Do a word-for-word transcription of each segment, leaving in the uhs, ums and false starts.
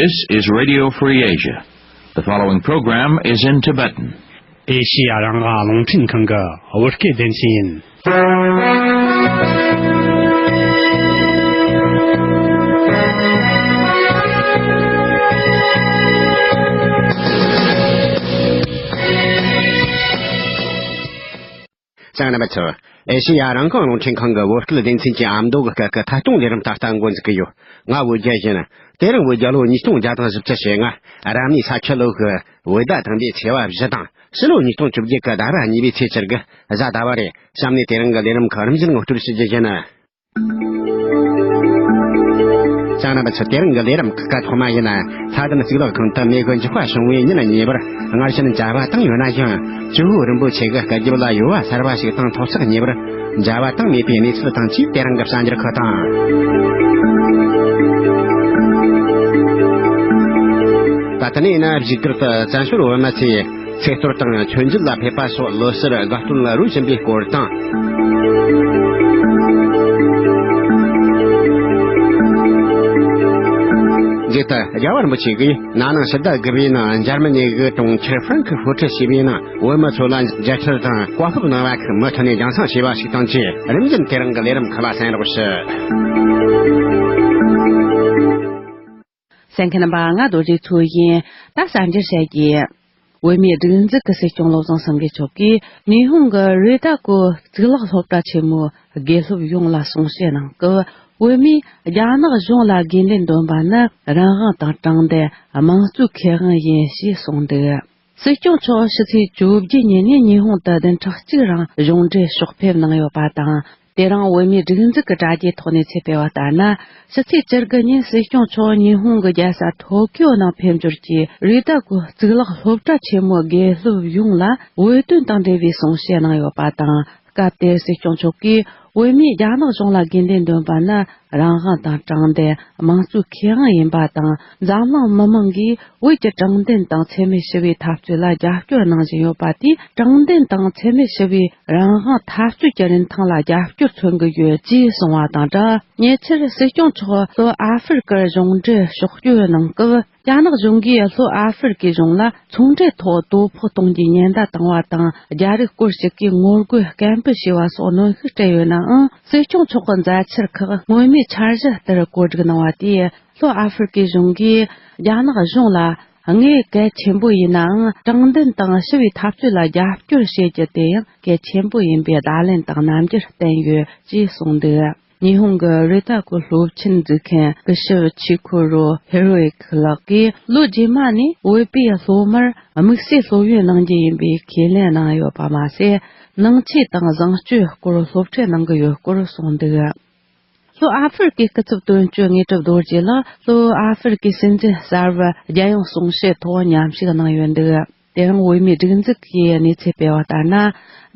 This is Radio Free Asia. The following program is in Tibetan. ཨེ་ཤི་ཡ་རང་དབང་རླུང་འཕྲིན་ཁང་གི་བོད་སྐད་སྡེ་ཚན་ཡིན། ཨེ་ཤེ་ཡ་རང་དབང་རླུང་འཕྲིན་ཁང་གི་བོད་སྐད་སྡེ་ཚན་གྱི་ཨ་མདོ་གི་སྐད་ཀྱི་ཐད་གཏོང་ལས་རིམ་ད་ལྟ་འགོ་འཛུགས་ཀྱི་ཡོད། ང་བོད་རྒྱལ་ཡིན། དེ་རིང་བོད་རྒྱལ་ལོ་ཉིས་སྟོང་བརྒྱ་དང་བཞི་བཅུ་ཞེ་ལྔ། རབ་གནས་ས་ཁྱི་ལོ་གི་བོད་ཟླ་དང་པོའི་ཚེས་པ་བཞི་དང་ཕྱི་ལོ་ཉིས་སྟོང་བཅོ་བརྒྱད་ཀྱི་ཟླ་བ་གཉིས་པའི་ཚེས་བཅུ་དགུ་གཟའ་ཟླ་བ་རེད། གཤམ་ནས་དེ་རིང་གི་ལས་རིམ་ཁག་རིམ་བཞིན་ངོ་སྤྲོད་ཞུ་རྒྱུ་ཡིན། ཅང་རྣམ་པ་ཚོ། དེ་རིང་གི་ལས་རིམ་ཁག་ཐོག་མ་ཡིན། ལྷ་ལྡན་གཙུག་ལག་ཁང་དུ་མེ་གི་འཇིགས་པ་བྱུང་བའི་ཉིན་གཉིས་པར་སྔར་བཞིན་མཇལ་བ་བཏང་ཡོད་ན་ཡང་། ཇོ་བོ་རིན་པོ་ཆེ་གི་སྐུ་རྒྱབ་ལ་ཡོལ་བ་གསར་བ་ཞིག་བཏང་ཐོག་ཚེག་ཉེ་བར་མཇལ་བ་བཏང་མེད་པའི་གནས་ཚུལ་དང་བཅས་དེ་རིང་གི་གསར་འགྱུར་ཁག་དང་། ད་ལྟ་ནས་ན་བཞུགས་སྒར་དུ་བཙན་བྱོལ་བོད་མི་ཚོས་ཚེས་གཏོར་དང་མཆོད་མཇལ་ལ་ཕེབས་པ་སོགས་ལོ་ཕྱིར་དགའ་སྟོན་ལ་རོལ་བཞིན་པའི་སྐོར་དང་། རྗེས་ལྟ་རྒྱལ་བ་རིན་པོ་ཆེ་གིས་ན་ནིང་ཕྱི་ཟླ་དགུ་པའི་ནང་འཇར་མ་ནི་གི་གྲོང་ཁྱེར་ཧྥ་རན་ཁི་ཧྥུ་ཁྲི་ཞེས་པའི་ནང་བོད་མི་ཚོ་ལ་མཇལ་ཁྲིད་དང་བཀའ་ཤོག་གནང་བ་ཁག་མུ་མཐུད་ནས་རྒྱང་སྲིང་བྱས་པ་ཞིག་དང་བཅས། རིམ་བཞིན་དེ་རིང་གི་ལས་རིམ་ཁག་ལ་གསན་རོགས་ཞུ། གསན་མཁན་རྣམ་པ། ང་རྡོ་རྗེ་མཚོ་ཡིན། ད་གསར་འགྱུར་བཤད་ཀྱི། བོད་མིའི་སྒྲིག་འཛུགས་ཀྱི་སྲིད་སྐྱོང་བློ་བཟང་སེང་གེ་མཆོག་གིས་ཉི་ཧོང་གི་རི་ད་ཀོ་གཙུག་ལག་སློབ་གྲྭ་ཆེན་མོའི་དགེ་སློབ་ཡོངས་ལ་གསུང་བཤད་གནང་སྐབས། བོད་མིས་རྒྱ་ནག་གཞུང་ལ་དགོས་འདུན་འདོན་པ་ནི་རང་དབང་དང་དྲང་བདེན། དམངས་གཙོའི་ཁེ་དབང་ཡིན་ཞེས་གསུངས་འདུག། སྲིད་སྐྱོང་མཆོག་ཕྱི་ཚེས་བཅོ་བརྒྱད་ཉིན་ནས་ཉི་ཧོང་དུ་བདུན་ཕྲག་གཅིག་རིང་གཞུང་འབྲེལ་ཕྱོགས་ཕེབས་གནང་ཡོད་པ་དང་། དེ་རིང་བོད་མིའི་སྒྲིག་འཛུགས་ཀྱི་དྲ་རྒྱའི་ཐོག་ནས་ཆེད་སྤེལ་བ་ལྟར་ན། ཕྱི་ཚེས་བཅུ་དགུ་ཉིན་སྲིད་སྐྱོང་མཆོག་ཉི་ཧོང་གི་རྒྱལ་ས་ཐོ་ཀིའོ་ནང་ཕེབས་འབྱོར་གྱིས་རི་ད་ཀོ་གཙུག་ལག་སློབ་གྲྭ་ཆེན་མོའི་དགེ་སློབ་ཡོངས་ལ་བོད་དོན་དང་འབྲེལ་བའི་གསུང་བཤད་གནང་ཡོད་པ་དང་། སྐབས་དེར་སྲིད་སྐྱོང་མཆོག་གིས་བོད་མིས་རྒྱ་ནག་གཞུང་ལ་དགོས་འདུན་འདོན་པ་ནི་རང་དབང་དང་དྲང་བདེན། དམངས་གཙོའི་ཁེ་དབང་ཡིན་པ་དང་། འཛམ་གླིང་མི་མང་གིས་བོད་ཀྱི་དྲང་བདེན་དང་འཚེ་མེད་ཞི་བའི་འཐབ་རྩོད་ལ་རྒྱབ་སྐྱོར་གནང་བཞིན་ཡོད་པ་དེས། དྲང་བདེན་དང་འཚེ་མེད་ཞི་བའི་རང་དབང་འཐབ་རྩོད་ཀྱི་རིན་ཐང་ལ་རྒྱབ་སྐྱོར་མཚོན་གྱི་ཡོད་ཅེས་གསུངས་པ་དང་སྦྲགས། ཉེ་ཆར་སྲིད་སྐྱོང་མཆོག་ལྷོ་ཨ་ཧྥེ་རི་ཀར་གཞུང་འབྲེལ་ཕྱོགས་བསྐྱོད་གནང་སྐབས། རྒྱ་ནག་གཞུང་གིས་ལྷོ་ཨ་ཧྥེ་རི་ཀའི་གཞུང་ལ་ཚོང་འབྲེལ་ཐོག་དོ་ཕོག་གཏོང་རྒྱུའི་ཉེན་བརྡ་བཏང་བ་དང་། རྒྱ་རིགས་སྐོར་ཞིག་གིས་ངོ་རྒོལ་སྐད་འབོད་བྱས་པ་སོགས་གནོན་ཤུགས་སྤྲད་ཡོད་ནའང་། སྲིད་སྐྱོང་མཆོག་གི་མཛད་འཆར་ཁག་སྔོན་མའི་འཆར་གཞི་ལྟར་བཀོད་སྒྲིག་གནང་བ་དེས། ལྷོ་ཨ་ཧྥེ་རི་ཀའི་གཞུང་གིས་རྒྱ་ནག་གཞུང་ལ། ངས་གལ་ཆེན་པོ་ཡིན་ནའང་། དྲང་བདེན་དང་ཞི་བའི་འཐབ་རྩོད་ལ་རྒྱབ་སྐྱོར་བྱེད་རྒྱུ་དེ་ཡང་གལ་ཆེན་པོ་ཡིན་པའི་བརྡ་ལན་དང་རྣམ་འགྱུར་བསྟན་ཡོད་ཅེས་གསུངས་འདུག། ཉི་ཧོང་གི་རི་ད་ཀོ་སློབ་ཆེན་འཛུགས་མཁན་སྐུ་ཞབས་ཆི་ཁོ་རོ་ཧེ་རོ་ཨིག་ལགས་ཀྱིས། ལོ་རྗེས་མ་ནས་བོད་པའི་སློབ་མར་དམིགས་བསལ་སློབ་ཡོན་གནང་རྒྱུ་ཡིན་པའི་ཁས་ལེན་གནང་ཡོད་པ་མ་ཟད། ནང་ཆོས་དང་བཟང་སྤྱོད་སྐོར་སློབ་ཁྲིད་གནང་གི་ཡོད་སྐོར་གསུངས་འདུག། ལྷོ་ཨ་ཧྥེ་རི་ཀའི་སྐུ་ཚབ་དོན་གཅོད་དངོས་གྲུབ་རྡོ་རྗེ་ལགས་ལྷོ་ཨ་ཧྥེ་རི་ཀའི་སྲིད་འཛིན་གསར་བར་རྒྱལ་ཡོངས་གསུང་བཤད་ཐོག་མཉམ་ཞུགས་གནང་ཡོད་འདུག། དེ་རིང་བོད་མིའི་སྒྲིག་འཛུགས་ཀྱིས་གནས་ཚུལ་སྤེལ་བ་ལྟར་ན།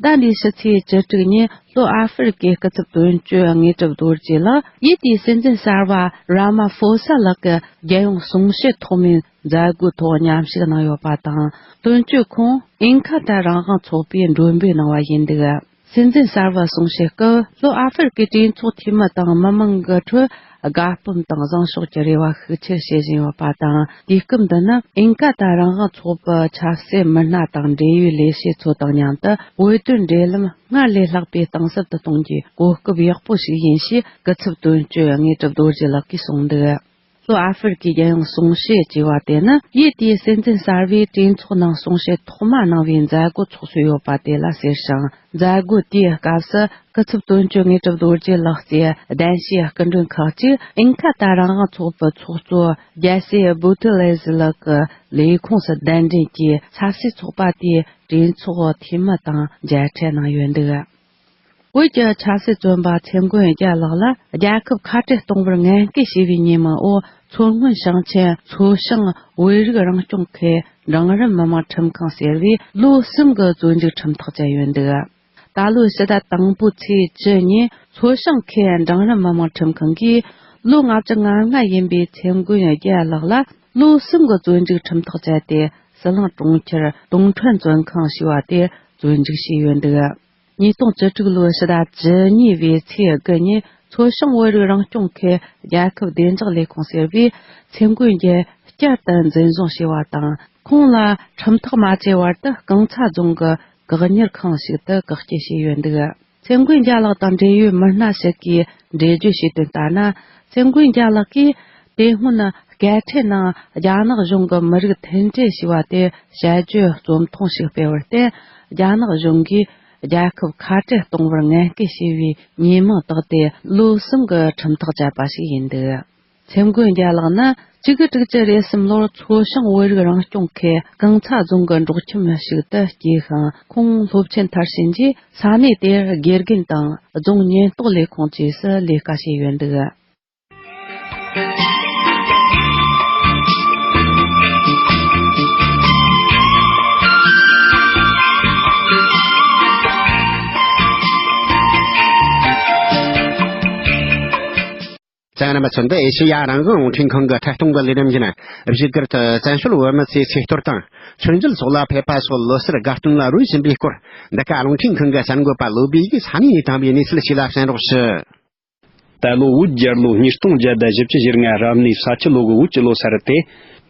ཟླ་འདིའི་ཕྱི་ཚེས་བཅུ་དྲུག་ཉིན་ལྷོ་ཨ་ཧྥེ་རི་ཀའི་སྐུ་ཚབ་དོན་གཅོད་དངོས་གྲུབ་རྡོ་རྗེ་ལགས་ཡུལ་དེའི་སྲིད་འཛིན་གསར་བ་ར་མ་ཧྥོ་ས་ལགས་ཀྱི་རྒྱལ་ཡོངས་གསུང་བཤད་ཐོག་མའི་མཛད་སྒོའི་ཐོག་མཉམ་ཞུགས་གནང་ཡོད་པ་དང་། དོན་གཅོད་ཁོང་ཨིན་ཁ་ཏ་རང་དབང་ཚོགས་པས་མགྲོན་འབོད་གནང་བ་ཡིན་འདུག། སྲིད་འཛིན་གསར་བ་གསུང་བཤད་སྐབས་ལྷོ་ཨ་ཧྥེ་རི་ཀའི་གྲོས་ཚོགས་འཐུས་མི་དང་མི་མང་གི་ཁྲོད་དགའ་སྤོབས་དང་བཟང་ཕྱོགས་ཀྱི་རེ་བ་ཤུགས་ཆེར་བྱེད་བཞིན་ཡོད་པ་དང་། དུས་སྐབས་འདི་ནི་ཨིན་ཀ་ཏ་རང་དབང་ཚོགས་པའི་ཆབ་སྲིད་མི་སྣ་དང་འབྲེལ་ཡོད་ལས་བྱེད་ཚོ་དང་མཉམ་དུ་བོད་དོན་འབྲེལ་ལམ་སྔར་ལས་ལྷག་པའི་གཏིང་ཟབ་ཏུ་གཏོང་རྒྱུའི་གོ་སྐབས་ཡག་པོ་ཞིག་ཡིན་ཞེས་སྐུ་ཚབ་དོན་གཅོད་དངོས་གྲུབ་རྡོ་རྗེ་ལགས་ཀྱིས་གསུངས་འདུག། ལྷོ་ཨ་ཧྥེ་རི་ཀའི་རྒྱལ་ཡོངས་གསུང་བཤད་ཅེས་པ་དེ་ནི་ཡུལ་དེའི་སྲིད་འཛིན་གསར་བས་གྲོས་ཚོགས་ནང་གསུང་བཤད་ཐོག་མ་གནང་བའི་མཛད་སྒོ་ཚོགས་སྲོལ་ཡོད་པ་དེ་ལ་ཟེར་ཞིང་། མཛད་སྒོ་དེའི་སྐབས་སུ་སྐུ་ཚབ་དོན་གཅོད་དངོས་གྲུབ་རྡོ་རྗེ་ལགས་ཀྱི་གདན་ཞུའི་སྐུ་མགྲོན་ཁག་ཅིག་ཨིན་ཁ་ཏ་རང་དབང་ཚོགས་པའི་ཚོགས་གཙོ་རྒྱལ་སྲས་བུ་ཏི་ལེ་ཛི་ལགས་ཀྱི་ལས་ཁུངས་སུ་གདན་འདྲེན་གྱིས། ཆབ་སྲིད་ཚོགས་པ་དེའི་གྲོས་ཚོགས་འཐུས་མི་དང་མཇལ་འཕྲད་གནང་ཡོད་འདུག། བོད་ཀྱི་ཆབ་སྲིད་བཙོན་པ་ཚེ་མགོན་རྒྱལ་ལགས་ལ་རྒྱལ་ཁབ་ཁ་བྲལ་གཏོང་བར་ངན་སྐུལ་བྱས་པའི་ཉེས་མིང་འོག་མཚོ་སྔོན་ཞིང་ཆེན་མཚོ་བྱང་བོད་རིགས་རང་སྐྱོང་ཁུལ་འབྲིང་རིམ་མི་དམངས་ཁྲིམས་ཁང་ཟེར་བས་ལོ་གསུམ་གྱི་བཙོན་འཇུག་ཁྲིམས་ཐག་བཅད་ཡོད་འདུག། ད་ལོའི་ཕྱི་ཟླ་དང་པོའི་ཚེས་བཅུ་ཉིན་མཚོ་བྱང་ཁུལ་འབྲིང་རིམ་མི་དམངས་ཁྲིམས་ཁང་གིས་ལོ་ལྔ་བཅུ་ང་ལྔ་ཡིན་པའི་ཚེ་མགོན་རྒྱལ་ལགས་ལ་ལོ་གསུམ་གྱི་བཙོན་འཇུག་ཁྲིམས་ཐག་བཅད་དེ། ཟི་ལིང་གྲོང་ཁྱེར་ཏུང་ཁྲོན་བཙོན་ཁང་ཞེས་པ་དེར་བཙོན་འཇུག་བྱས་ཡོད་འདུག། ཉིས་སྟོང་བཅུ་དྲུག་ལོའི་ཕྱི་ཟླ་བཅུ་གཉིས་པའི་ཚེས་དགུ་ཉིན་མཚོ་བྱང་བོད་རིགས་རང་སྐྱོང་ཁུལ་རྒྱལ་ཁབ་བདེ་འཇགས་ལས་ཁུངས་ཟེར་བས་ཚེ་མགོན་རྒྱལ་ བསྐྱར་དུ་འཛིན་བཟུང་བྱས་པ་དང་། ཁོང་ལ་ཁྲིམས་ཐག་མ་བཅད་བར་དུ་རྐང་ཚ་རྫོང་གི་བཀག་ཉར་ཁང་ཞིག་ཏུ་བཀག་སྐྱིལ་བྱས་ཡོད་འདུག། མཚན་མགོན་རྒྱལ་ལགས་དང་འབྲེལ་ཡོད་མི་སྣ་ཞིག་གིས་འགྲེལ་བརྗོད་བྱས་དོན་ལྟར་ན། མཚན་མགོན་རྒྱལ་ལགས་ཀྱིས་དེ་སྔོན་སྐད་འཕྲིན་ནང་རྒྱ་ནག་གཞུང་གི་མི་རིགས་མཐུན་སྒྲིལ་ཞེས་པ་དེ་དཔྱད་བརྗོད་རྩོམ་ཐུང་ཞིག་སྤེལ་བར་བརྟེན། རྒྱ་ནག་གཞུང་གིས་རྒྱལ་ཁབ་ཁ་བྲལ་གཏོང་བར་ངན་སྐུལ་བྱས་པའི་ཉེས་མིང་བཏགས་ཏེ། ལོ་གསུམ་གྱི་ཁྲིམས་ཐག་བཅད་པ་ཞིག་ཡིན་འདུག། མཚན་མགོན་རྒྱལ་ལགས་ནི་གཅིག་དགུ་དྲུག་ཅུ་རེ་གསུམ་ལོར་མཚོ་བྱང་བོད་རིགས་རང་སྐྱོང་ཁུལ་རྐང་ཚ་རྫོང་གི་འབྲོག་ཁྱིམ་ཞིག་ཏུ་སྐྱེས་ཤིང་། ཁོང་སློབ་ཆེན་མཐར་ཕྱིན་རྗེས་ས་གནས་དེར་དགེ་རྒན་དང་རྫོང་ཉེན་རྟོག་ལས་ཁུངས་བཅས་སུ་ལས་ཀ་བྱས་ཡོད་འདུག། གསན་མཁན་རྣམ་པ་ཚོ། འདི་ཨེ་ཤེ་ཡ་རང་དབང་རླུང་འཕྲིན་ཁང་གི་ཐད་གཏོང་གི་ལས་རིམ་ཡིན། བཞུགས་སྒར་དུ་བཙན་བྱོལ་བོད་མི་ཚོས་ཚེས་གཏོར་དང་མཆོད་མཇལ་སོགས་ལ་ཕེབས་པ་སོགས་ལོ་གསར་དགའ་སྟོན་ལ་རོལ་བཞིན་པའི་སྐོར། འདི་ག་རླུང་འཕྲིན་ཁང་གི་གསར་འགོད་པ་བློ་བྷེ་ཡིས་ས་གནས་ནས་བཏང་བའི་གནས་ཚུལ་ཞིག་ལ་གསན་རོགས་ཞུ། ད་ལོ་བོད་རྒྱལ་ལོ་ཉིས་སྟོང་བརྒྱ་དང་བཞི་བཅུ་ཞེ་ལྔ་རབ་གནས་ས་ཁྱི་ལོ་གི་བོད་ཀྱི་ལོ་གསར་དེ།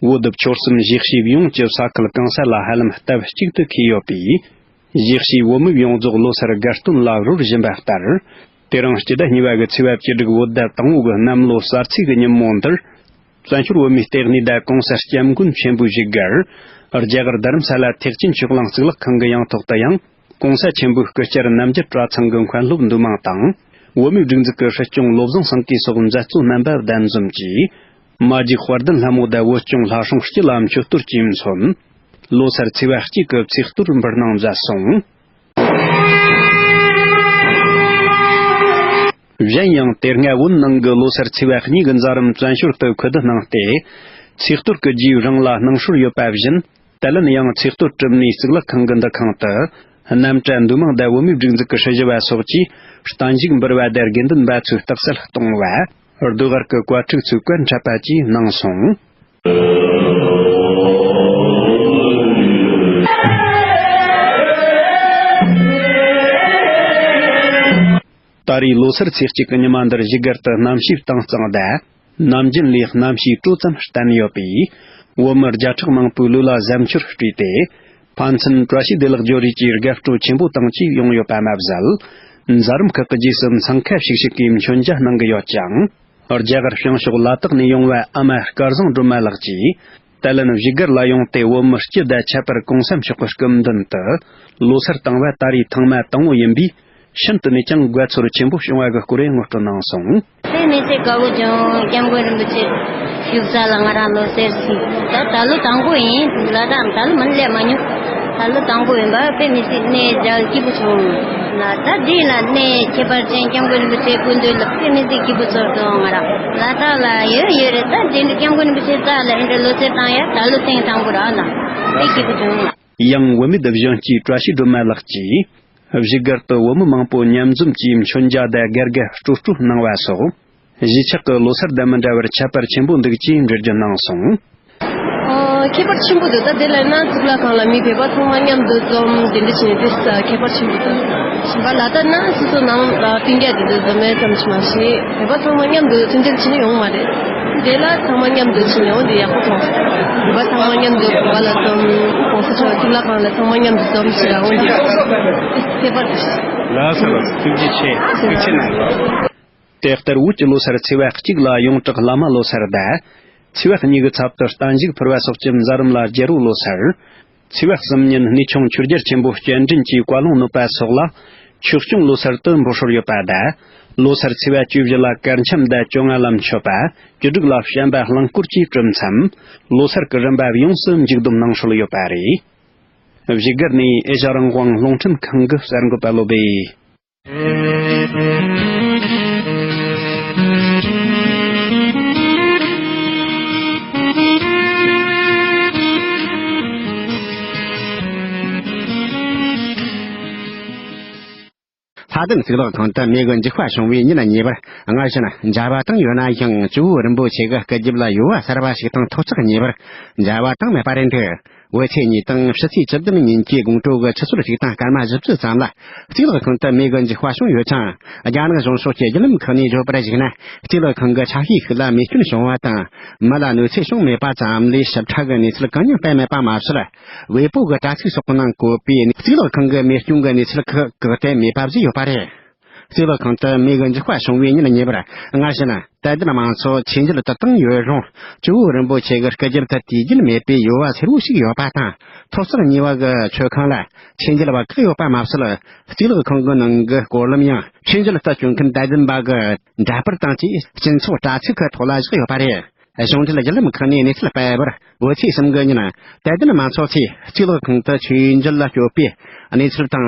བོད་ཆོལ་གསུམ་གཞིས་བྱེས་ཡོངས་ཀྱི་ས་ཁུལ་གང་ས་ལ་ཧ་ལམ་སྟབས་གཅིག་ཏུ་འཁེལ་ཡོད་པས། གཞིས་བྱེས་བོད་མི་ཡོངས་རྫོགས་ལོ་གསར་དགའ་སྟོན་ལ་རོལ་བཞིན་པ་ལྟར། དེ་རིང་སྤྱི་ཟླ་གཉིས་པ་གི་ཚེས་པ་བཅུ་དྲུག་བོད་ཟླ་དང་པོ་གི་གནམ་ལོ་གསར་ཚེས་ཀྱི་ཉིན་མོ་འདིར། བཙན་བྱོལ་བོད་མིའི་ལྟེ་གནས་དང་གོང་ས་སྐྱབས་མགོན་ཆེན་པོའི་བཞུགས་སྒར། རྒྱ་གར་རྡ་རམ་ས་ལ་ཐེག་ཆེན་ཆོས་གླིང་གཙུག་ལག་ཁང་གི་ཡང་ཐོག་ཏུ་ཡང་། གོང་ས་ཆེན་པོའི་སྐུ་བཅར་རྣམ་རྒྱལ་གྲྭ་ཚང་གི་མཁན་སློབ་འདུས་མང་དང་། བོད་མིའི་སྒྲིག་འཛུགས་ཀྱི་སྲིད་སྐྱོང་བློ་བཟང་སེང་གེ་སོགས་མཛད་གཙོ་རྣམ་པ་གདན་འཛོམས་ཀྱིས། མ་ཇིག་དཔལ་ལྡན་ལྷ་མོ་དང་བོད་སྐྱོང་ལྷ་སྲུང་སྤྱི་ལ་མཆོད་གཏོར་གྱིས་མཚོན། ལོ་གསར་ཚེས་པ་གཅིག་གི་ཚེས་གཏོར་འབུལ་གནང་མཛད་སོང་། གཞན་ཡང་། དེ་སྔ་བོད་ནང་གི་ལོ་གསར་ཚེས་པ་གཉིས་ཀྱི་མཛད་རིམ་བཙན་བྱོལ་དུ་ཁུ་བསྡུ་གནང་སྟེ། ཚེས་གཏོར་གྱི་རྗེས་རང་ལ་གནང་སྲོལ་ཡོད་པ་བཞིན། དེ་ལན་ཡང་ཚེས་གཏོར་གྲུབ་ནས་གཙུག་ལག་ཁང་གི་འདུ་ཁང་དུ། རྣམ་གྲྭ་འདུས་མང་དང་བོད་མིའི་སྒྲིག་འཛུགས་ཀྱི་སྲི་ཞུ་བ་སོགས་ཀྱིས་བརྟན་བཞུགས་འབུལ་བ་དང་དགེ་འདུན་པ་ཚོའི་རྟགས་གསལ་གཏོང་བ། ཟློས་གར་གྱི་བཀའ་ཕྲུག་ཚོའི་བཀའ་འཁྲབ་པ་བཅས་གནང་སོང་། ད་རེས་ལོ་གསར་ཚེས་གཅིག་གི་ཉི་མ་འདིར་བཞུགས་སྒར་དུ་གནམ་གཤིས་དྭངས་གཙང་དང་། ནམ་རྒྱུན་ལས་གནམ་གཤིས་དྲོ་ཙམ་བརྟན་ཡོད་པས། བོད་མི་བརྒྱ་ཕྲག་མང་པོའི་ལུས་ལ་གཟབ་མཆོར་སྤྲས་ཏེ། ཕན་ཚུན་བཀྲ་ཤིས་བདེ་ལེགས་བརྗོད་རེས་ཀྱིས་དགའ་སྤྲོ་ཆེན་པོ་དང་བཅས་ཡོང་ཡོད་པ་མ་ཟད། མཛད་རིམ་ཁག་གི་རྗེས་སུ་འཚང་ཁ་ཤིག་ཤིག་གིས་མཆོད་མཇལ་གནང་གི་ཡོད་ཅིང་། རྒྱ་གར་བྱང་ཕྱོགས་ལ་དྭགས་ནས་ཡོང་བ་ཨ་མ་སྐལ་བཟང་སྒྲོལ་མ་ལགས་ཀྱིས། དེ་ལན་བཞུགས་སྒར་ལ་ཡོང་སྟེ་བོད་མི་སྤྱི་དང་ཁྱད་པར་གོང་ས་མཆོག་གི་སྐུ་མདུན་དུ་ལོ་གསར་བཏང་བ་ད་རེས་ཐེངས་མ་དང་པོ་ཡིན་པས། ཤིན་ཏུ་ནས་ཀྱང་དགའ་ཚོར་ཆེན་པོ་བྱུང་བ་གི་སྐོར་ངོ་སྤྲོད་གནང་སོང་། དཔེ་མི་སྲིད་དགའ་བོ་བྱུང་། སྐྱབས་མགོན་རིན་པོ་ཆེ་བཞུགས་ས་ལ་ང་རང་ལོ་གསར་ཞིག་ད་ད་ལོ་དང་པོ་ཡིན་ལ། ད་ད་ལོ་མིན་སླེབས་མ་མྱོང་། ད་ལོ་དང་པོ་ཡིན་པ་དཔེ་མི་སྲིད་གནས་མཇལ་སྐྱིད་པོ་བྱུང་ལ། ད་འདི་ལ་གནས་ཁྱད་པར་ཅན་སྐྱབས་མགོན་རིན་པོ་ཆེ་སྐུ་མདུན་ལ་དཔེ་མི་སྲིད་སྐྱིད་པོ་ཚོར་སོང་ང་རང་། ལ་དྭགས་ལ་ཡོད་ཡོད་རེད། ད་འདི་འདྲ་སྐྱབས་མགོན་རིན་པོ་ཆེ་རྩ་ལ་འདི་འདྲ་ལོ་གསར་བཏང་ཡ་ད་ལོ་ཐེངས་དང་པོ་ར་ལ་དཔེ་སྐྱིད་པོ་བྱུང་ལ། ཡང་བུད་མེད་གཞོན་སྐྱེས་བཀྲ་ཤིས་སྒྲོལ་མ་ལགས་ཀྱིས། བཞུགས་སྒར་དུ་བོད་མི་མང་པོ་མཉམ་འཛོམས་ཀྱིས་མཆོད་མཇལ་དང་དགའ་དགའ་སྤྲོ་སྤྲོ་གནང་བ་སོགས། གཞིས་ཆགས་ཀྱི་ལོ་གསར་དང་མི་འདྲ་བར་ཁྱད་པར་ཆེན་པོ་འདུག་ཅེས་འགྲེལ་བརྗོད་གནང་སོང་། ཨོ། ཁྱད་པར་ཆེན་པོ་འདུག་ད་དེ་ལ་ན་གཙུག་ལག་ཁང་ལ་མི་བོད་པ་ཚང་མ་མཉམ་དུ་འཛོམས་དེ་འདྲ་བྱས་ནས་དེ་ཁྱད་པར་ཆེན་པོ་འདུག་གཞན་པ་ལ་དྭགས་ན་སོ་སོ་ནང་སྤུན་ཀྱག་དེ་ཚོ་འཛོམས་མེད་ཙམ་ཞིག་མ་ཞིག་བོད་པ་ཚང་མ་མཉམ་དུ་མཐུན་སྒྲིལ་བྱས་ནས་ཡོང་མ་རེད། དེ་ལ་ཚང་མ་མཉམ་དུ་ཕྱིན་ཡོང་དེ་ཡག་པོ་མཐོང་སོང་། བོད་པ་ཚང་མ་མཉམ་དུ་བོད་པ་ལ་འཛོམས། གོང་ས་མཆོག་གཙུག་ལག་ཁང་ལ་ཚང་མ་མཉམ་དུ་འཛོམས་ཕྱིན་ཡོང་དེ་ཁྱད་པར་དུ། ལགས་སོ་ལགས་སོ། ཐུགས་རྗེ་ཆེ། ཐུགས་རྗེ་གནང་། དེ་ལྟར་བོད་ཀྱི་ལོ་གསར་ཚེས་པ་གཅིག་ལ་ཡོངས་གྲགས་བླ་མ་ལོ་གསར་དང་། ཚེས་པ་གཉིས་ཀྱི་ཚབ་ཏུ་བརྟན་བཞུགས་ཕུལ་བ་སོགས་ཀྱི་མཛད་རིམ་ལ་རྒྱལ་པོ་ལོ་གསར། ཚེས་པ་གསུམ་ཉིན་གནས་ཆུང་ཆོས་རྒྱལ་ཆེན་པོ་སྤྱན་འདྲེན་གྱིས་བཀའ་ལུང་ནོད་པ་སོགས་ལ་ཆོས་སྐྱོང་ལོ་གསར་དུ་འབོད་སྲོལ་ཡོད་པ་དང་། ལོ་གསར་ཚེས་པ་བཅུ་བཞི་ལ་གར་འཆམ་དང་བཅོ་ལྔ་ལ་མཆོད་པ། བཅུ་དྲུག་ལ་བྱམས་པ་གླིང་སྐོར་གྱི་གྲུབ་མཚམས། ལོ་གསར་གྱི་རིམ་པ་ཡོངས་སུ་མཇུག་བསྡོམས་གནང་སྲོལ་ཡོད་པ་རེད། བཞུགས་སྒར་ནས་ཨེ་ཤ་རང་དབང་རླུང་འཕྲིན་ཁང་གི་གསར་འགོད་པ་བློ་བྷེ། ལྷ་ལྡན་གཙུག་ལག་ཁང་དུ་མེ་གི་འཇིགས་པ་བྱུང་བའི་ཉིན་གཉིས་པར། སྔར་བཞིན་མཇལ་བ་དང་ཡོད་ན་ཡང་ཇོ་བོ་རིན་པོ་ཆེ་གི་སྐུ་རྒྱབ་ལ་ཡོལ་བ་གསར་བ་ཞིག་དང་ཐོག་བརྩེགས་གཉིས་པར་མཇལ་བ་དང་མེད་པ་རེད་འདུག། བོད་ཚེས་གཉིས་དང་ཕྱི་ཚེས་བཅུ་བདུན་ཉིན་གྱི་དགོང་དྲོ་གི་ཆུ་ཚོད་དྲུག་དང་སྐར་མ་བཞི་བཅུ་ཙམ་ལ་གཙུག་ལག་ཁང་དུ་མེ་གི་འཇིགས་པ་བྱུང་ཡོད་ཅིང་། རྒྱ་ནག་གཞུང་ཕྱོགས་ཀྱི་བརྒྱུད་ལམ་ཁག་ནས་བརྗོད་པར་གཞིགས་ན། གཙུག་ལག་ཁང་གི་ཆ་ཤས་ཤིག་ལ་མེ་སྐྱོན་བྱུང་བ་དང་། མི་ལ་གནོད་འཚེ་བྱུང་མེད་པ་ཙམ་ལས་ཞིབ་ཕྲ་གི་གནས་ཚུལ་གང་ཡང་སྤེལ་མེད་པ་མ་ཟད། ཝེ་པོ་གི་དྲ་ཚིགས་སོགས་ནང་བཀོད་པའི་གཙུག་ལག་ཁང་གི་མེ་སྐྱོན་གྱི་གནས་ཚུལ་ཁག་བཀག་སྡད་མེད་པ་བཟོས་ཡོད་པ་རེད། གཙུག་ལག་ཁང་དུ་མེ་གི་འཇིགས་པ་བྱུང་བའི་ཉིན་གཉིས་པར། སྔར་བཞིན་དད་ལྡན་མང་ཚོགས་ཆོས་འབུལ་དུ་བཏང་ཡོད་རུང་། ཇོ་བོ་རིན་པོ་ཆེ་གི་སྐུ་རྒྱབ་ཏུ་དུས་རྒྱུན་མེད་པའི་ཡོལ་བ་སེར་བོ་ཞིག་ཡོད་པ་དང་། ཐོག་བརྩེགས་གཉིས་པ་གི་མཆོད་ཁང་ལ་ཆོས་འབུལ་བ་བཀག་ཡོད་པ་མ་ཟད། གཙུག་ལག་ཁང་གི་ནང་གི་སྐོར་ལམ་ཡང་ཆོས་འབུལ་དུ་བསྐྱོད་མཁན་དད་ལྡན་པ་གི་འདྲ་པར་དང་བཅས་སྤྱི་ཚོགས་དྲ་ཚིགས་ཁག་ཐོག་ལ་བཞག་ཡོད་པ་རེད། གཞུང་འབྲེལ་བརྒྱུད་ལམ་ཁག་ནས་གནས་ཚུལ་སྤེལ་བར། བོད་ཚེས་གསུམ་གི་ཉིན་དད་ལྡན་མང་ཚོགས་ཚོས་གཙུག་ལག་ཁང་དུ་ཆོས་འབུལ་ལ་བསྐྱོད་པའི་གནས་ཚུལ་དང་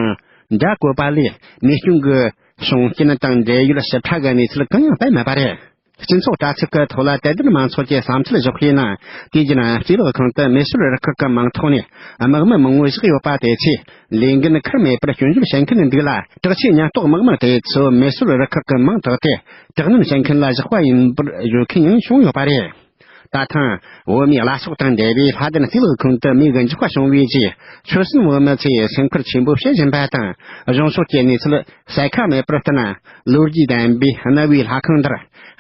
འདྲ་བཀོད་པ་ལས། མེ་སྐྱོན་གྱི་བྱུང་རྐྱེན་དང་འབྲེལ་ཡོད་ཞིབ་ཕྲ་གི་གནས་ཚུལ་གང་ཡང་སྤེལ་མེད་པ་རེད། སྤྱི་ཚོགས་དྲ་ཚིགས་ཀྱི་ཐོག་ལ་དད་ལྡན་མང་ཚོགས་ཀྱི་བསམ་ཚུལ་བཞག་པའི་ནང་། དུས་རྒྱུན་གཙུག་ལག་ཁང་དུ་མེ་སོར་རུ་ཁག་གི་མིང་ཐོག་ནས་དམག་མི་མང་བོ་བཞག་ཡོད་པ་དེ་ཚོས་ལས་འགན་ཁུར་མེད་པར་སྐྱོན་བརྗོད་བྱེད་མཁན་འདུག་ལ། དྲག་ཆས་ཉེན་རྟོག་དམག་མི་དེ་ཚོས་མེ་སོར་རུ་ཁག་གི་མིང་བཏགས་ཏེ་དྲག་གནོན་བྱེད་མཁན་ལ་བཞག་པ་ཡིན་པར་བརྗོད་མཁན་ཡང་བྱུང་ཡོད་པ་རེད། ད་ཐེངས་བོད་མིའི་བླ་སྲོག་དང་འབྲེལ་བའི་ལྷ་ལྡན་གཙུག་ལག་ཁང་དུ་མེ་གི་འཇིགས་པ་བྱུང་བའི་རྗེས། ཆོལ་གསུམ་བོད་མི་ཚོས་སེམས་ཁུར་ཆེན་པོ་བྱེད་བཞིན་པ་དང་། གཞུང་ཕྱོགས་ཀྱི་གནས་ཚུལ་གསལ་ཁ་མེད་པར་བརྟེན། ལོ་རྒྱུས་ལྡན་པའི་གནའ་བོའི་ལྷ་ཁང་འདིར་